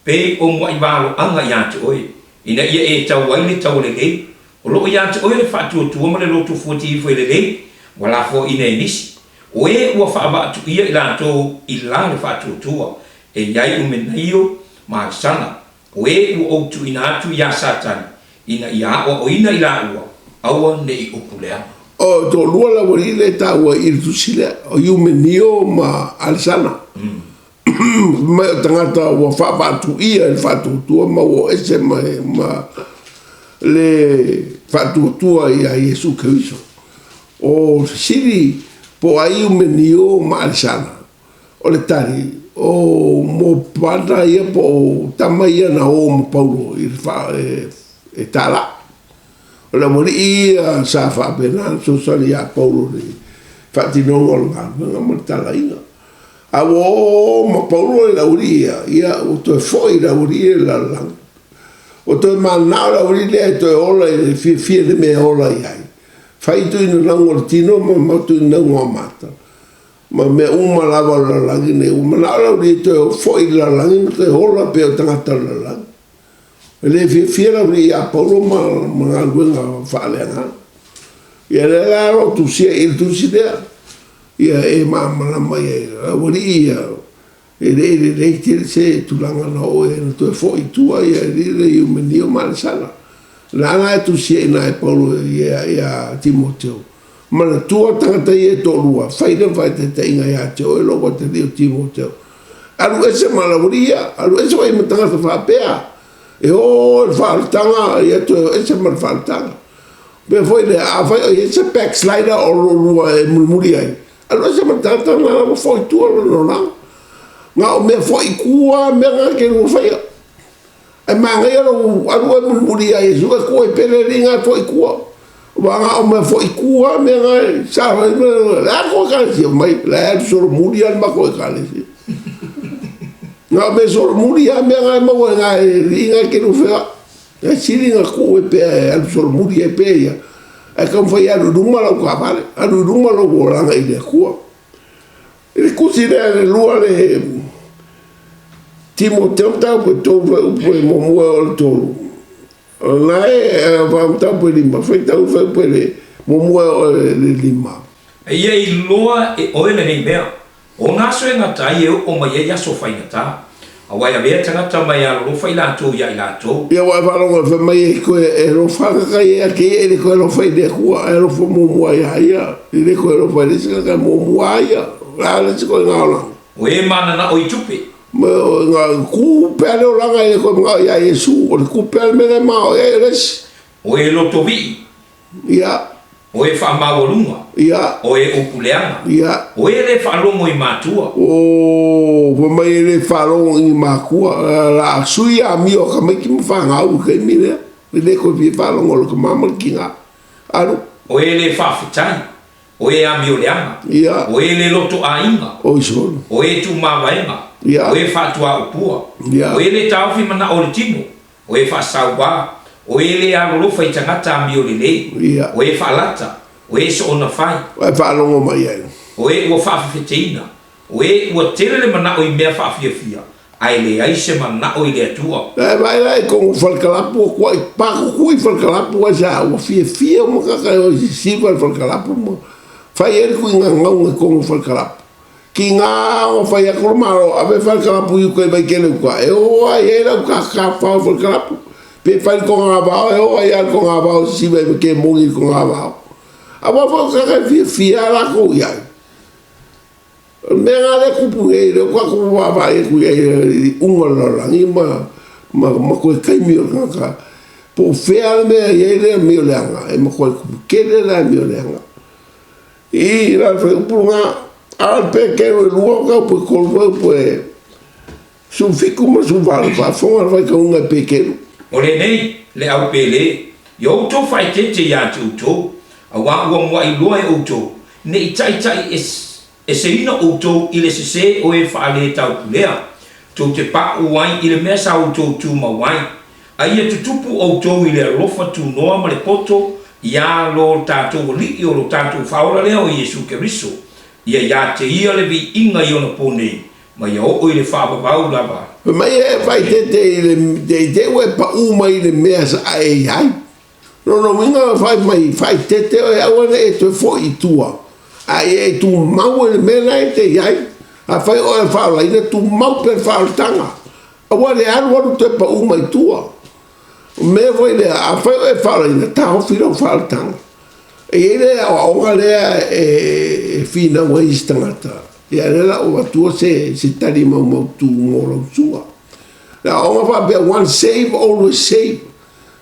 pei o muaʻi valoaga ia te oe, ina ia e tau ai le taua lelei, o loo ia te oe le faatuatua ma le loto fuati ifo e lelei, ua lafoaiina e nisi, o e ua faavaatuia i latou i la le faatuatua, e i ai Umenaio ma Alesana, o e ua ou tuuina atu iā Satani, ina ia aoaoina i laua, aua ne i upu leaga. O toalua le aualii lea e taua i le tusi lea, o Eumenio ma Alesana. Mai o tagata ua faavaatuia i le faatuatua ma ua ese mai ma le faatuatua ia Iesu Keriso. O fesili po o ai Eumenio ma Alesana? O le tali, o mo pana ia po o tama ia na o ma Paulo i le fa, e, e tālā. O le aualii ia sa faapena ona fesoasoani iā Paulo i le faatinoga o le galuega ma le talaiga. A ua o ma Paulo i le aualii ia, ia ua toe foi le aualii ia i le lalolagi. Ua toe mananao le aualii lea e toe ola i le fiafia i le mea e ola i ai. Fai tuuina lauga o le tino ma mau tuuina lauga o mata. Ma mea uma lava o le lalolagi nei. Ua manao le aualii e toe foi i le lalolagi ma toe ola pei o tagata o le lalolagi. E le fiafia le aualii ia Paulo ma, ma galuega faaleagaga. Ia lea la o lo o tusia i le tusi lea, ia e malamalama i ai. O le aualii ia, e le i lelei tele se tulaga na oo i ai na toe foi i tua ia alii lea i Eumenio ma Alesana. Lana e tusia i ina e Paulo ia, ia Timoteo. Manatua tagata ia e toalua, fai lea faataitaiga ia te oe lou atalii o Timoteo. Alu ese ma le aualii ia, alu ese foi ma tagata faapea. E o i le faaolataga, ia toe o ese ma le faaolataga. Pea foi lea, afai o i ai se backslider o lua e mulimuli ai, alu ese ma le tagata lena ua foi i tua lona olaga. Na o mea foi i tua mea na ke lua faia. Ae manaia lou alu oe mulimuli ia Iesu e kua i pele alii na foi i tua. Ua na o mea foi i tua mea na e sa fai le a kou ekalesia mai la e alu solomuli a le matou ekalesia. Na o mea solomuli a mea na e maua e na e alii na e ke lua feoai. E sili na tuu e pea e alu solomuli ai pea ia. Ae taumafai e alu i luma lau taavale, alu i luma lou olaga i le Atua. I le tusi lea le lua le Timoteo mataupu e tou fuaiupu e muamua e oo i le tolu. O lena e mataupu e lima, faitau fuaiupu e le muamua e oo i le lima. A ia iloa e oe lenei mea, o nā aso e gata ai e oo mai ai aso faigata, aua e avea tagata mai alolofa i latou iā i latou. Ia ua e faalogo e fai mai ai koe e alofa tagata ia ia te ia e le toe alofa i le Atua ae alofa muamua ia ia e le toe alofa i le isi tagata e muamua a ia. O le a le isi ituaiga olaga? O e mananao i tupe, Ma ku pea le olaga e le koe manao ia Iesu, o le ku pea le mea lea e manao i ai o le isi. O e lotovii. Ia. O e faamaualuga. Ia. O e upu leaga. Ia. O e le faalogo i matua. O, fai mai e le faalogo i ni makua, la a sui amio a tamaiti ma fanau i le taimi lea, e le toe fia faalogo i le tama ma le tina. Alu. O e le faafetai. O e amioleaga. Ia. O e le loto aiga. Oi solo. O e tumavaega. Ia. O e faatuaupua. Ia. O e le taofi manao o le tino. O e faasauā. O e le alolofa i tagata amiolelei. Ia. O e faalata. O e soona fai. O e faalogo mai ai. O e ua faafefeteina. O e ua tele le manao i mea faafiafia, ae leai se manao i le Atua. E vaai la i kogu falekalapu ua kuaʻi pakuku i falekalapu ae sa ua fiafia uma tagata e o i sisiva i le falekalapu ma fai ai le tuigagauga i kogu falekalapu. Kiga ona fai atu le Malo ave falekalapu i uka i Vaitele uka e o ai ai lau tafao i falekalapu. Pe fai le togavao e o ai lava le togavao i sisiva i Vakemoni i le togavao. Aua foi o tagata e fiafia lava latou i ai. O le mea lena lea e tupu nei, lea ua tatou vaavaai atu i ai i le iuga o le lalolagi ma, ma, ma toe taimi o le tagata, po o fea le mea e i ai le amioleaga, e matuai tupu tele le amioleaga. I la le fuaiupu lena, a o le pekelu e lua o tau pe tolu fuaiupu e 17 ma le 18, faafofoga le faitauga e pekelu. O lenei le au pele, ia outou faaeteete ia te outou, auā ua muaʻi loa e outou, ne i taʻitaʻi eseina outou i le sesē o e faaletaupulea, tou te paʻu ai i le mea sa outou tumau ai, a ia tutupu outou i le alofa tunoa ma le poto iā lo tatou Alii o lo tatou Faaola lea o Iesu Keriso, ia iā te ia le viiga i ona po nei, ma ia oo i le faavavau lava. Fai mai e faaeteete i le i te i ua e paʻu mai i le mea sa e i ai. Lona uiga fai mai faaeteete oe aua ne i e toe foi i tua, a ia e tumau i le mea lena e te i ai. Afai o oe e faaolaina, tumau pea i le faaolataga. Aua le alualu toe paʻu mai tua. O le mea foi lea, afai o oe e faaolaina, taofi lau faaolataga. E i ai le aoaoga lea e finau ai isi tagata, ia lea la ua avatua se, se tali maumautu mo lau susuga. Le aoaoga faapea, once save, always save.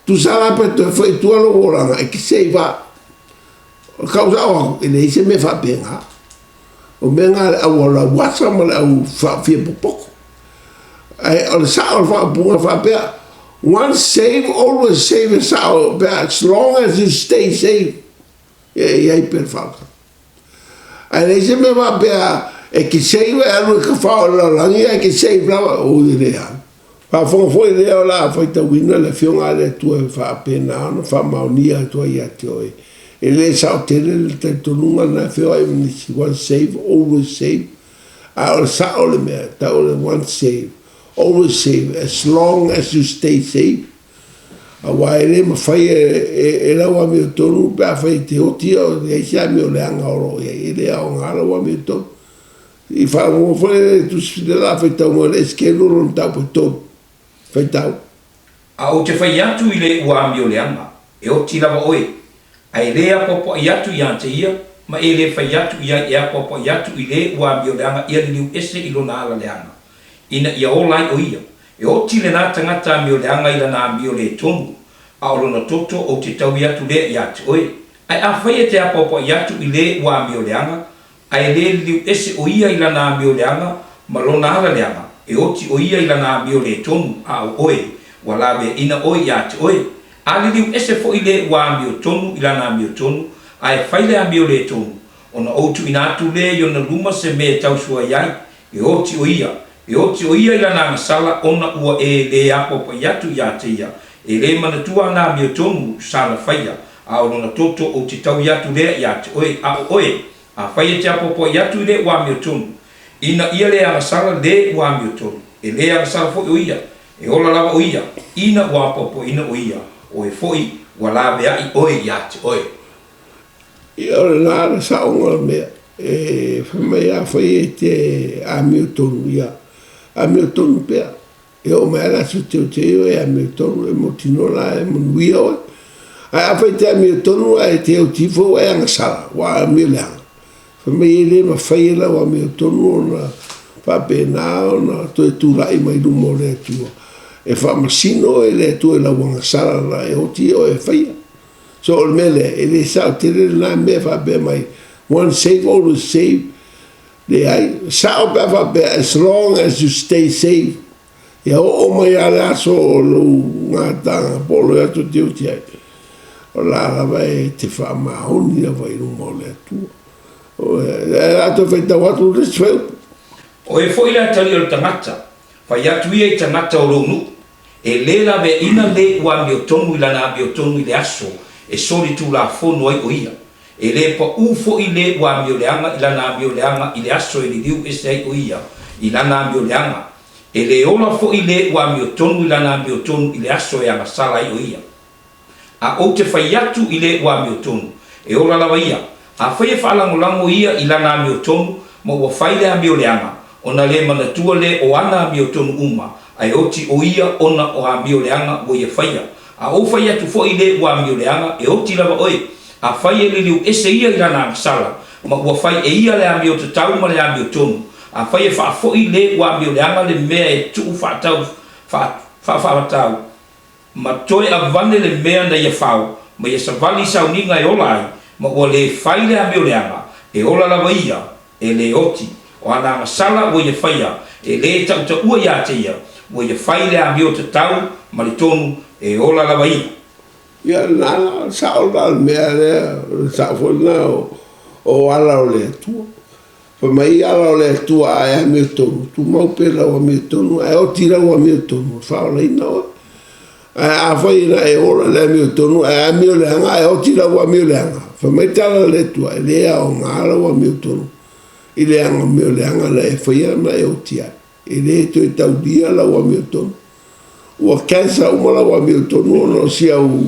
Tusa la pe toe foi i tua lou olaga, e te save lava. O le tau sao atu, e leai se mea faapena. O mea na le au lauasa ma le au faafiapopoto. Ae o le sao o le faaupuga faapea, once save, always save e sao pe as long as you stay safe, ia e i ai pea le faautaga. Ae leai se mea faapea e te save e alu e tafao i le lalolagi ae te save lava, oi e le alu. Faafofoga foi lea o le a faitauina le Afioga a le Atua e faapena ona faamaonia atu ai ia te oe. E le sao tele le talitonuga lena e feoai ma nisi, once save, always save, a o le sao o le mea, e tau o le once save, always save, as long as you stay safe. Aua e le mafai e lau amiotonu pe afai e te oti o leai se amioleaga o lo o i ai, e le aoga lau amiotonu. I faafofoga foi le Tusi le la faitau mai o le Esekielu lona mataupu e tolu. Faitau. A ou te fai atu i le ua amioleaga, e oti lava oe, a e lē apoapoaʻi atu iā te ia, ma e lē fai atu i ai e apoapoaʻi atu i lē ua amioleaga ia liliu ese i lona ala leaga, ina ia ola ai ʻo ia. E oti lenā tagata amioleaga i lana amio lē tonu, a o lona toto ou te taui atu lea iā te oe. Ae afai e te apoapoaʻi atu i lē ua amioleaga, A e lē liliu ese ʻo ia i lana amio leaga ma lona ala leaga, e oti ʻo ia i lana amio lē tonu, a ʻo ʻoe, ua laweaʻina ʻoe iā te ʻoe. A liliu ese foʻi lē ua amio tonu i lana amio tonu, a e fai le amio lē tonu, ona ou tuuina atu lea i ona luma se mea e tausuai ai, e oti ʻo ia, e oti ʻo ia i lana agasala ona ua e lē apoapoaʻi atu iā te ia, e lē manatua ana amio tonu sana faia, a o lona toto ou te taui atu lea iā te ʻoe, a ʻo ʻoe, Afai e te apoapoaʻi atu i le ua amiotonu, ina ia le agasala le ua amiotonu, e le agasala foi ʻo ia, e ola lava ʻo ia, ina ua apoapoaʻina ʻo ia, ʻoe foi, ua laweaʻi ʻoe iā te ʻoe. Ia o lena le saoga o le mea, e fai mai afai e te amiotonu, ia amiotonu pea. E oo mai lava le aso teuteu e amiotonu, e mautinoa la e manuia oe. Ae afai e te amiotonu ae te oti ifo ua e agasala, ua amio leaga. Fai mai e le mafai e lau amiotonu ona. faapena ona toe tulai mai luma o le Atua e faamasino oe e le Atua i lau agasala na e oti oe e faia. So o le mea lea, e le sao tele lena mea faapea mai, once saved always saved, leai, e sao pe a faapea as long as you stay saved, ia oo mai lava le aso o lou gataga po o lou aso e te oti ai, o la lava e te faamaoni lava i luma o le Atua. O le a toe faitau atu le isi fuaiupu. O e foi le atalii o le tagata, fai atu ia i tagata o lou nuu, E le laveaina le ua amiotonu i lana amiotonu i le aso e solitulafono ai o ia. E le paʻū foi le ua amioleaga i lana amioleaga i le aso e liliu ese ai o ia i lana amioleaga. E le ola foi le ua amiotonu i lana amiotonu i le aso e agasala ai o ia. A ou te fai atu i le ua amiotonu, e ola lava ia. Afai e faalagolago ia i lana amiotonu ma ua fai le amioleaga, ona le manatua le o ana amiotonu uma, ae oti o ia ona o amioleaga ua ia faia. A ou fai atu foi i le ua amioleaga, e oti lava oe. Afai e liliu ese ia i lana agasala, ma ua fai e ia le amiotatau ma le amiotonu, afai e faafoi le ua amioleaga le mea e tuu faatau faafaatau, ma toe avane le mea na ia fao, ma ia savali i sauniga e ola ai, ma ua le fai le amioleaga, e ola lava ia, e le oti. O ana agasala ua ia faia, e le tautaua ia te ia, ua ia fai le amio tatau ma le tonu, e ola lava ia. Ia, lena la, sao lena o le mea lea, o le sao foi lena o ala o le Atua. Fai mai ala o le Atua a e amiotonu, tumau pea lau amiotonu, ae oti lau amiotonu, e faaolaina oe. Ae afai na e ola i le amiotonu, ae amio leaga, ae oti lau amio leaga, fai mai tala a le Atua, e le aoga lau amiotonu i le amio leaga na e faia ma e oti ai. E le toe taulia lau amiotonu. Ua cancer uma lau amiotonu ona o si au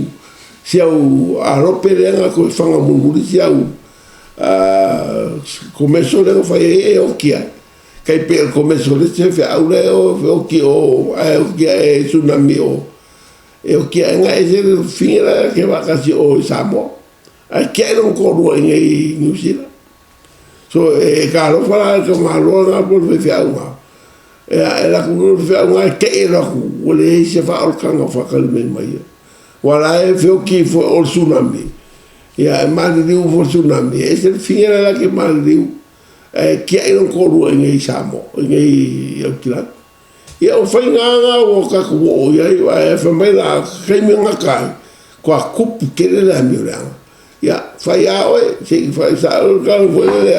si au alope lea na toe faga mulimuli si au komeso lea na fai ai e oki ai. Kai pei o le komeso le isi feau lea e oki o ae oki ae e tsunami o e oki ae na ese le fine la ke faatasi o i Samoa. Ae tiai lona toalua i inei i Niu Sila. So e talofa la i le tamaloa lena po o le faifeau lena. E alu atu le faifeau lena e tei alu atu ua leai se faaolataga o faatali mai ia. Aua o la e feoti foi o le tsunami, ia e maliliu foi le tsunami, e ese le fine la e te maliliu ae tiai lona toalua i inei i Samoa, i inei i Aukilani. Ia o faiga lava na ua tatou oo i ai, ae fai mai la, taimi e gata ai, toa tupu tele le amioleaga. Ia, fai lava oe, se i fai sao le tala foi lele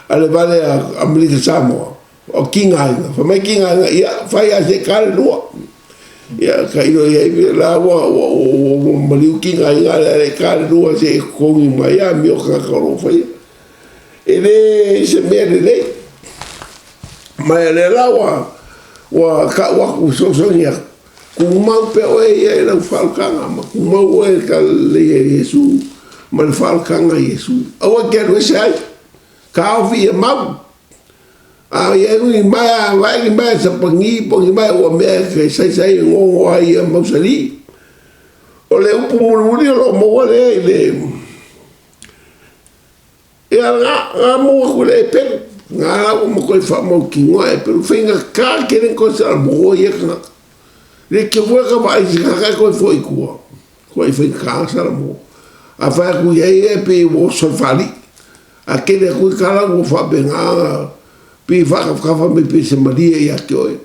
a le vale a Amerika Samoa, o tigaina. Fai mai tigaina, ia, fai lava se i ta le lua. Ia, tailo i ai, la ua maliu tigaina, a le i ta le lua se i totogi mai amio a tagata o lo o faia. E le se mea lelei. Ma o lea la ua ua tau atu fesoasoani atu, tumau pea oe ia i lau faaolataga ma tumau oe i le talalelei a Iesu ma le faaolataga a Iesu. Aua e te alu ese ai, taofi ia mau. A ia ni maea, vae ni maea sapagi po o ni maea ua mea e saisai e gogo ai ia mausali. O le upu mulimuli o lo o maua lea i le Ia, na, na maua atu e le epelu. Na la ua matuai faamautinoa e epelu. Faigata tele na toe salamo ia tagata. Le te foe ka vaai i se tagata e toe foi i tua. Tuai faigata salamo. A fai atu i ai e pei ua oso le faalii. A tele atu i tala ua faapena pei faatafatafa mai pei se malie ia te oe.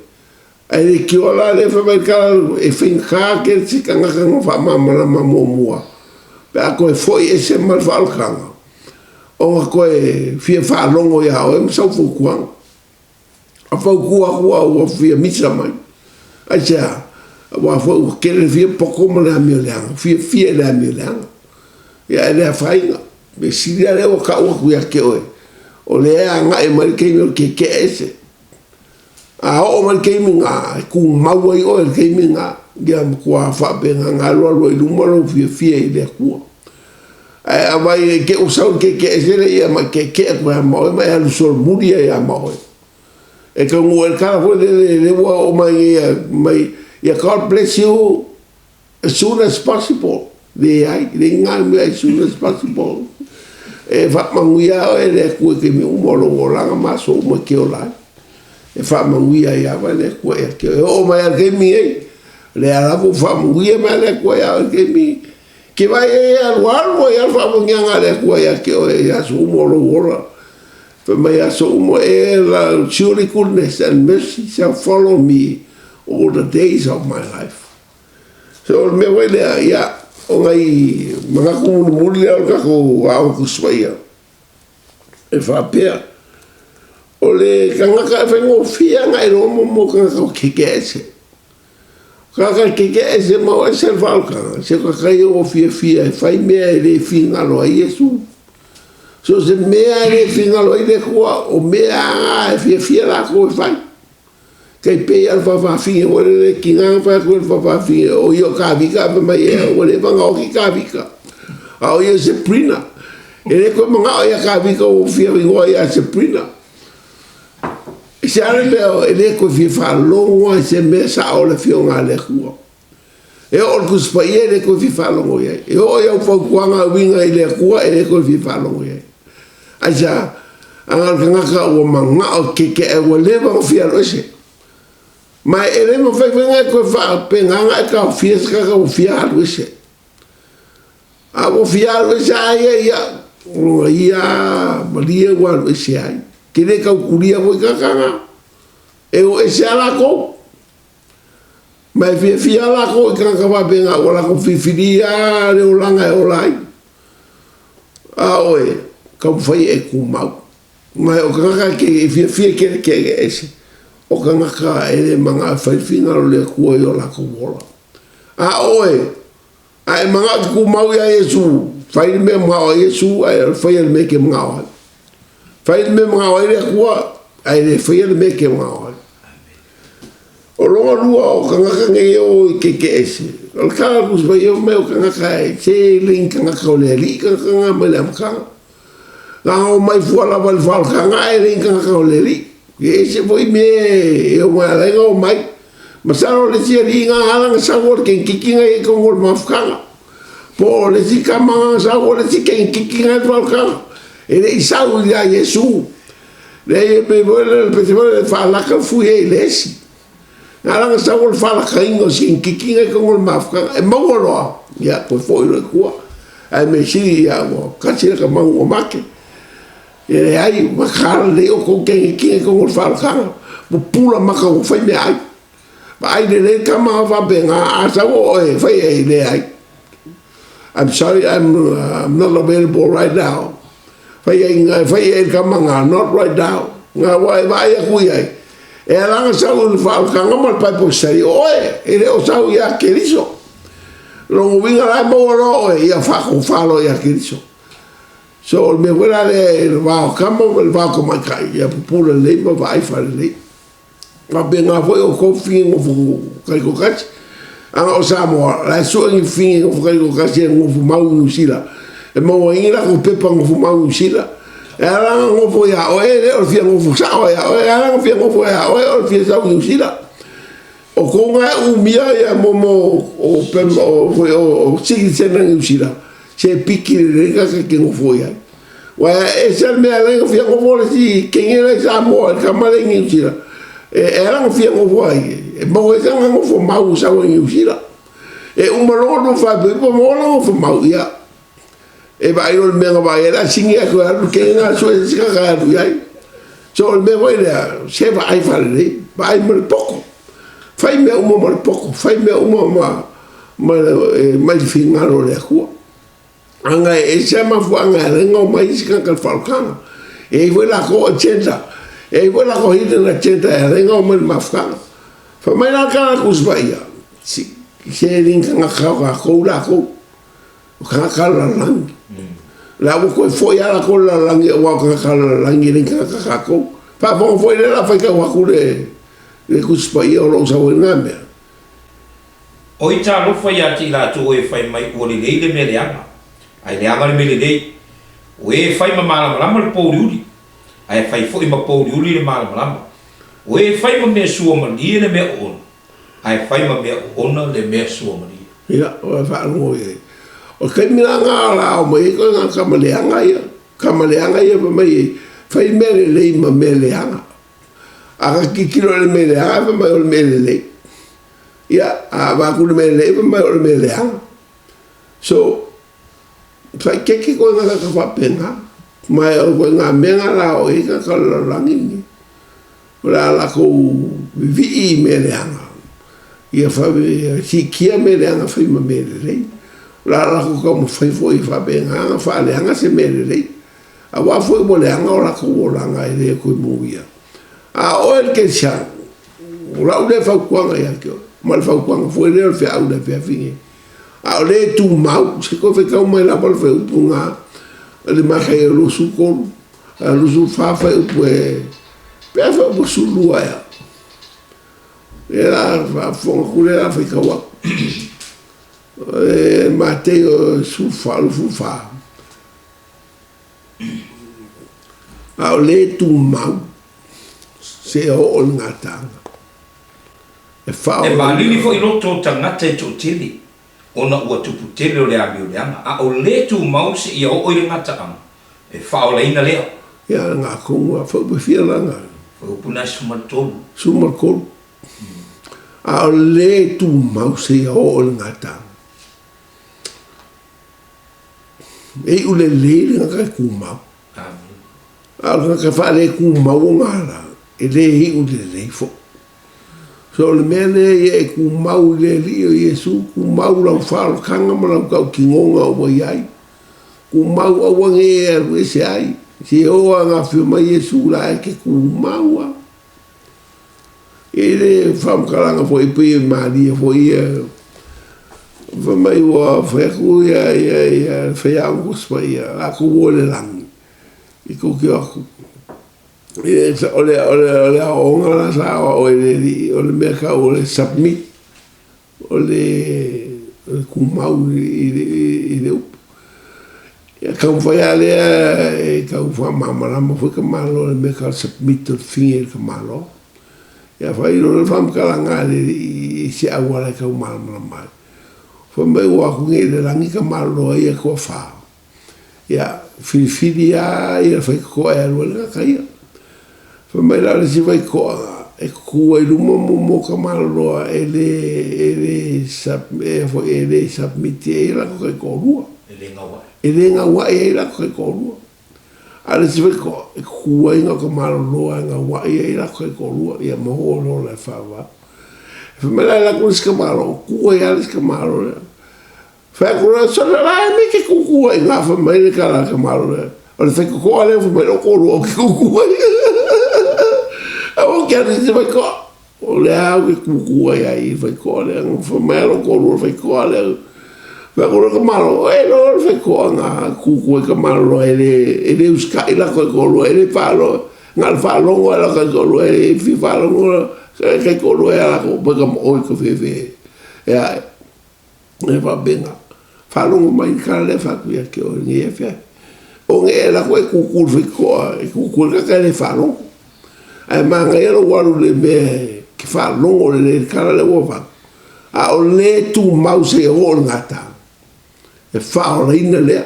Ae le tioa la lea fai mai tala e faigata tele se tagata na faamalamalama muamua pe a toe foi ese ma le faaolataga ona toe fia faalogo ia oe ma sau fautuaga. A fautua atu a ua fia misa mai. Aisea? Aua foi ua tele le fia poto ma le amioleaga, fiafia i le amioleaga. Ia e le afaina. Mea sili lava lea ua tau atu ia te oe, o lea e agai mai le taimi o le tietie ese. A oo mai le taimi lena, e tumau ai oe i le taimi lena, ia matua faapena ona alualu ai i luma lou fiafia i le Atua. Ae a vai e te ua sau i le kekeese lea ia ma e keekee atu ia ma oe ma e alu solomuli ai ia ma oe. E taunuu ai le tala foi lele lea ua oo mai nei mai, ia God bless you as soon as possible. Leai, leai ni mea as soon as possible. E faamanuia oe e le Atua i taimi uma o lou olaga ma aso uma e te ola ai. E faamanuia ai lava le Atua ia te oe. E oo mai lava i le taimi lenei, o lea lava ua faamanuia mai le Atua ia oe i le taimi lenei. E te vaai i ai e alualu ai lava le faamanuiaga a le Atua ia te oe i aso uma o lou ola. Fai mai aso uma, e surely goodness and mercy shall follow me all the days of my life. So o le mea foi lea, ia, o nai manatu mulimuli lea o le tatou Aoga Tusi Paia, e faapea, o le tagata e faigofie lava ona e iloa mo tagata o keke ese. O tagata e keke ese ma o ese le faaolataga, se tagata ia ua fiafia e fai mea e le finagalo ai Iesu. So o se mea e le finagalo ai le Atua, o mea lava e fiafia latou e fai. Tai pei a o le faafafine foi lele e tiga ona fai atu e le faafafine o ia o Kavika ae fai mai ea ua leva ona oti Kavika a o ia o Sabrina. E le toe manao ia Kavika ua fia igoa ia Sabrina. E se a le mea e le toe fia faalogo lava i se mea sao o le Afioga a le Atua. E oo i le Tusi Paia e le toe fia faalogo i ai. E oo i au fautuaga e uiga i le Atua e le toe fia faalogo i ai. Aisea? Ana o le tagata ua manao kekeʻe ua leva ona fia alu ese. Ma e le mafai foi ona e toe faapena ona e taofia se tagata ua fia alu ese. A ua fia alu ese a ia, ia, o lona ia malie ua alu ese ai. Ke le tautulia foi tagata na. E o ese a latou. Ma e fiafia lava latou i tagata faapena ua latou filifilia lava le olaga e ola ai. A oe, taumafai e tumau. Ma o tagata e te fiafia e kerekere ese, o tagata e le manao e fai le finagalo o le Atua i o latou ola. A oe, a e manao e te tumau ia Iesu, fai le mea manao ai Iesu, ae faia le mea e te manao ai. Fai le mea manao ai le Atua, ae le faia le mea e te manao ai. O lona lua o tagata nei e o i kekeese, o le tala a le Tusi Paia fai mai o tagata e se le ni tagata o le Alii tagata na mai le amataga. Na o mai fua lava i le faaolataga ae le ni tagata o le Alii. E ese foi mea e o mai ala ai ona o mai. Masalo o le isi alii na ala na sau o le kenekiki na i ai tonu o le mafutaga. Po o le isi tama na sau o le isi kenekiki na i le faaolataga. E le i sau ia Iesu. Leai e pei foi le pese foi le faalaka fui ai i le esi. Na ala na sau o le faalakaina o si kenekiki na i tonu o le mafutaga. E maua loa, ia toe foi loa i tua. Ae mea sili ia ua kasi lata manu ua make. E leai, ua mataala lelei outou kenekiki i totonu o le faaolataga, pupula maka ua fai meaai. Vaai lelei tama a faapena, a sau o oe e fai ai, leai. I'm sorry, I'm not available right now. Fai ai, fai ai le tama na, not right now. Na ua e vaai atu i ai. E ala ona sau i le faaolataga ma le Bible study, o oe, e le o sau ia Keriso. Lona uiga la e maua loa oe, ia faatofa loa ia Keriso. So o le mea foi la lea i le va o tama ma le va o tamaitai, ia pupula lelei ma vaai faalelei. Faapena foi outou fafine nofo taitoatasi. Ana o Samoa, la e sue ni fafine nofo taitoatasi e nofo mau i Niu Sila, e maua ai ni latou pepa nofo mau i Niu Sila. E ala ona nofo ia oe, e le o le fia nofo sao ia oe, e ala ona fia nofo ia oe o le fia sau i Niu Sila. O kou na e umia ia momo o pema o foi o citizen a Niu Sila, se piki lelei ka ke nofo i ai. Ua e ese le mea ala fia nofo le si kenge la i Samoa i tama le i Niu Sila. E ala na fia nofo ai, e maua ai sana nofo mau sau i Niu Sila. E uma loa lua faaipoipo maua lona nofo mau ia. E vaai loa i le mea na vaai ai, o le a sigi atu e alu le kenge na sue se isi tagata e alu i ai. So o le mea foi lea, se vaai faalelei, vaai ma le poto. Fai mea uma ma le poto, fai mea uma ma, ma, mai le finagalo o le Atua. Aga e ese lava mafuaaga e ala ai ona omai isi tagata i le faaolataga. E i ai foi latou agenda, e i ai foi latou hidden agenda e ala ai ona omai i le mafutaga. Fai mai la le tala a Tusi Paia, se e le ni tagata o tatou latou. O tagata lalagi. La ua toe foi lava latou i le lalagi aua o tagata lalagi e le ni tagata tatou. Faafofoga foi lea o le a faitau atu le le Tusi Paia o lo o sau ai lena mea. O i talofa ia te i latou e fai mai ua lelei le mea leaga, ae leaga le mea lelei. O e fai ma malamalama le pouliuli, ae fai foi ma pouliuli le malamalama. O e fai ma mea suamalie le mea oona, ae fai ma mea oona le mea suamalie. Ia, ua faalogo i ai. O le taimi la lena o le a omai ai koe na tama leaga ia. Tama leaga ia fai mai e fai mea lelei ma mea leaga. A ka tilotilo i le mea leaga fai mai o le mea lelei. Ia, a avatu le mea lelei fai mai o le mea leaga. So, faaeteete koe tagata faapena. Ma o ituaiga mea na la o i ai tagata o le lalolagi lenei. O le a latou vivii i mea leaga, ia siitia mea leaga fai ma mea lelei. O le a latou taumafai foi e faapena ona faaleaga se mea lelei, aua foi ua leaga o latou olaga e le toe muia. A o oe le kerisiano, o lau lea fautuaga ia te oe, ma le fautuaga foi lea o le feau i le afiafi lenei, a o lea e tumau, se toe faitau mai lava le fuaiupu lena i le Mataio 23, 24 fuaiupu e, pe a fuaiupu e 12 ea. Ia la faafofoga atu lea la faitau atu. O Mateo 14, 24. A o le tumau seia oo i le gataaga. E E malili foi loto o tagata e toatele, ona ua tupu tele o le amio leaga, a o le tumau seia oo i le gataaga, e faaolaina lea. Ia na tonu a faupe fia lana. Faupu na e 13. 13. A o le tumau seia oo i le gataaga. E iu lelei le tagata e tumau. A o le tagata faaletumau o gala, e le iu lelei foi. So o le mea lea ia e tumau i le Alii o Iesu, tumau lau faaolataga ma lau tautinoga ua i ai. Tumau aua ne i e alu ese ai. Se oo lava ina afio mai Iesu la e te tumau lava. E le faamatalaga foi pei e malie foi ia fai mai ua fai atu ia ia ia le faiaoga Tusi Paia latou o i le lagi i tou te o atu o le o le o le aoaoga la sa aoao e le alii o le mea tau o le submit o le tumau i le upu. Ia taumafai lava lea e tau faamalamalama foi tamaloa i le mea tau submit o le fine i le tamaloa. Ia fai loa le faamatalaga a le alii i se auala e tau malamalama ai. Fai mai ua o atu nei i le lagi tamaloa ia e toafa. Ia, filifili lava ia le faitotoa e alu ai le tagata ia. Fai mai la o le isi faitotoa e tutu ai i luma mo tamaloa e le e le e le submit ai latou taitoalua. E le gauai. E le gauai ai latou taitoalua. A o le isi faitotoa e tutu ai na o tamaloloa e gauai ai latou taitoalua ia maua loa la e faavavau. Fai mai la e alu atu le isi tamaloa, tu ai lava le isi tamaloa lea. Fai atu loa, sole la e mea e te tutu ai ina, fai mai le tala a le tamaloa lea. O le faitotoa lea fai mai lou toalua ou te tutu ai. Aua ou te alu i se faitotoa. O lea ou te tutu ai ai i le faitotoa lea. Fai mai lou toalua o le faitotoa lea. Fai atu loa le tamaloa, e loa le faitotoa na tutu ai tamaloa e le, e le usitai latou taitoalua, e le faalogo, na o le faalogo lava i latou taitoalua, e le fia faalogo taitoalua ia latou mai ka ma oe ka fefe. Ia, E faapena, faalogo mai le tala lea e fai atu ia te oe i lenei afiafi. O ne i e alu atu e tutu i le faitotoa, e tutu ai le tagata e le faalogo. Ae manaia lou alu i le mea e te faalogo lelei i le tala lea ua avatu, a o le tumau seia oo i le gata, e faaolaina lea.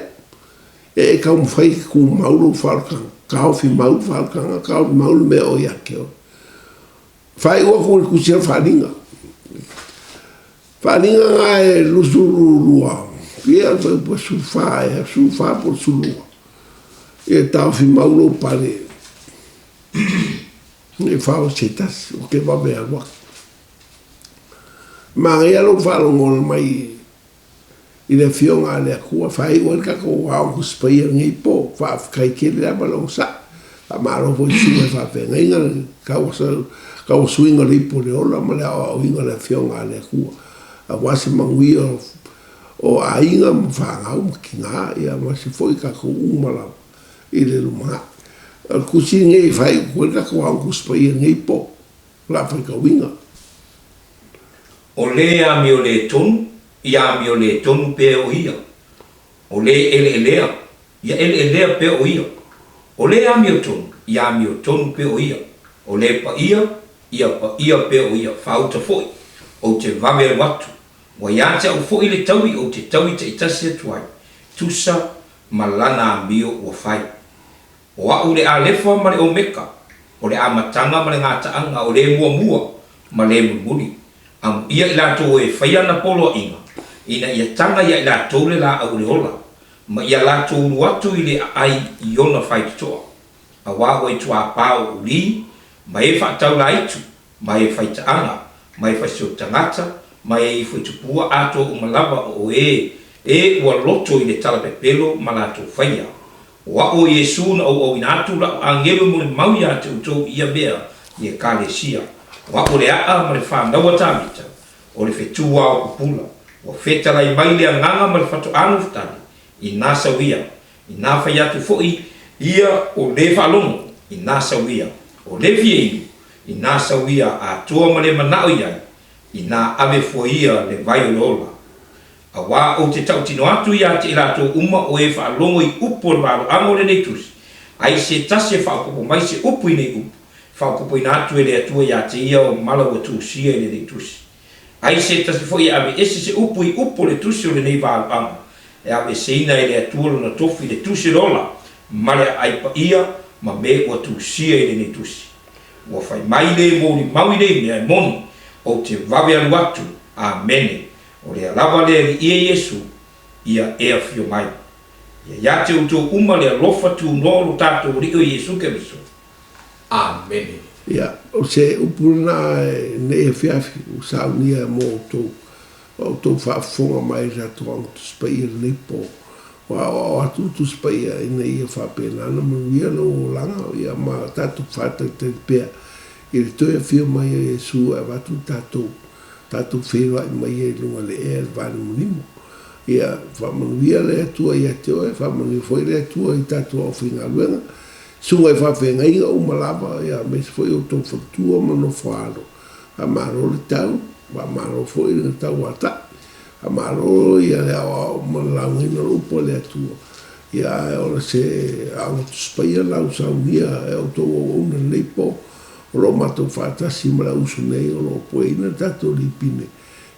E taumafai e tumau lou faaolataga, taofi mau le faaolataga, taofi mau le mea o ia te oe. Faaiu atu i le tusi o le Faaaliga. Faaaliga na e 22, pia le fuaiupu e 14 ea, 14 po o le 12. Ia taofi mau lou pale ne i fao se tasi, ou te vave alu atu. Manaia lou faalogologo mai i le Afioga a le Atua, faaiu ai le tatou Aoga Tusi Paia i lenei po. Faafetai tele lava le onosai. Faamalo foi i susuga i faafeagaiga le tauasuina o le ipu o le ola ma le aoaoina o le Afioga a le Atua aua se manuia o aiga ma fanau ma tina ia ma se foi tatou uma lava i le lumanai. O le tusi lenei e faaiu atu ai le tatou Aoga Tusi Paia i lenei po. O le a faitauina. O le amio le tonu, ia amio le tonu pea o ia. O le eleelea, ia eleelea pea o ia. O le amio tonu, ia amio tonu pea o ia. O le paia, ia paia pea o ia. Faauta foi, ou te vave alu atu. Ua ia te au foi le taui ou te taui taitasi atu ai, tusa ma lana amio ua fai. O a'u le Alefa ma le Omeka, o le Amataga ma le Gataaga, o le Muamua ma le Mulimuli. Amuia i latou e faia ana poloaiga, ina ia taga iā i latou le laau o le ola, ma ia latou ulu atu i le aai i ona faitotoa. Auā ua i tuāpā o ulī, ma e faataulaitu, ma e faitaaga, ma e faisioti tagata, ma e ifo i tupua atoa uma lava o e e ua loto i le tala pepelo ma latou faia. O a'u o Iesu na ou auina atu la'u agelu e molimau iā te outou i ia mea i Ekalesia. O a'u o le a'a ma le fanau a Tavita, o le fetū ao pupula. Ua fetalai mai le agaga ma le fato'a nofotali i nā sau ia, Inā fai atu foi ia o lē faalogo, inā sau ia, o lē fia inu, inā sau ia atoa ma le manao i ai, inā ave fua ia le vai o le ola. Auā ou te tautino atu iā te i latou uma o e faalogo i upu o le valoaga o lenei tusi, ai se tasi e faaopoopo mai se upu i nei upu, e faaopoopoina atu e le Atua iā te ia o mala ua tusia i lenei tusi. Ai se tasi foi e aveese se upu i upu o le tusi o lenei valoaga, e aveeseina e le Atua lona tofi i le tusi o le ola ma le aai paia ma me ua tusia i lenei tusi. Ua fai mai le molimau i nei mea e moni, ou te vave alu atu. Amene. O lea lava le Alii e Iesu, ia e afio mai. Ia ia te outou uma le alofa tunoa o lo tatou Alii o Iesu Keriso. Amene. Ia, o se upu lena i lenei afiafi ua saunia mo outou, ua outou faafofoga mai i le tatou Aoga Tusi Paia i lenei po. Ua aoao atu le Tusi Paia ina ia faapena ona manuia lou olaga, ia ma tatou faatalitali pea i le toe afio mai o Iesu e avatu le tatou, tatou feiloai mai ai i luga o le ea i le vanimonimo. Ia faamanuia le Atua ia te oe, faamanuia foi le Atua i tatou aufaigaluega. Susuga i faafeagaiga uma lava, ia aemaise foi outou faletua ma nofoaalo. Faamalo le tau, faamalo foi le tauatai, faamalo ia le aoao ma le laugaina o le upu a le Atua. Ia ae o se aoga Tusi Paia lau saunia e outou auauna i lenei po, o lo o matou faatasi ma le auuso nei o lo o pueina le tatou lipine.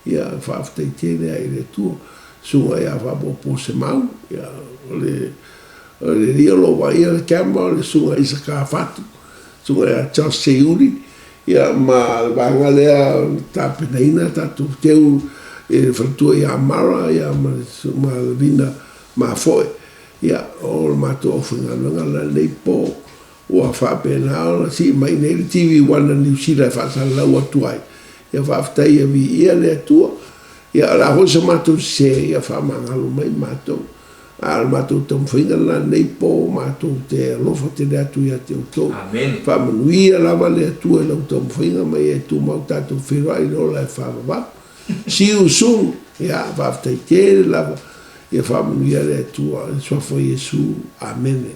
Ia faafetai tele ai i le Atua. Susuga ia Faapopo Semau, ia o le O le alii o lo o vaaia le camera o le Susuga Isaka Fatu, Susuga ia Charles Seiuli, ia ma le vaega lea na tapenaina tatou teu i le faletua ia Mara ia ma le ma Lavina Mafoe. Ia o le matou aufaigaluega lena i lenei po ua faapena ona sii mai nei le TV One a Niu Sila e faasalalau atu ai. Ia faafetai ia viia le Atua. Ia o le a foi se matou sese, ia faamagalo mai matou. A o le matou taumafaiga lena lenei po, matou te alofa tele atu ia te outou. Faamanuia lava le Atua i lau taumafaiga ma ia e tumau tatou feiloai i le ola e faavavau. See you soon! Ia, faafetai tele lava. Ia faamanuia le Atua i le Suafa o Iesu. Amene.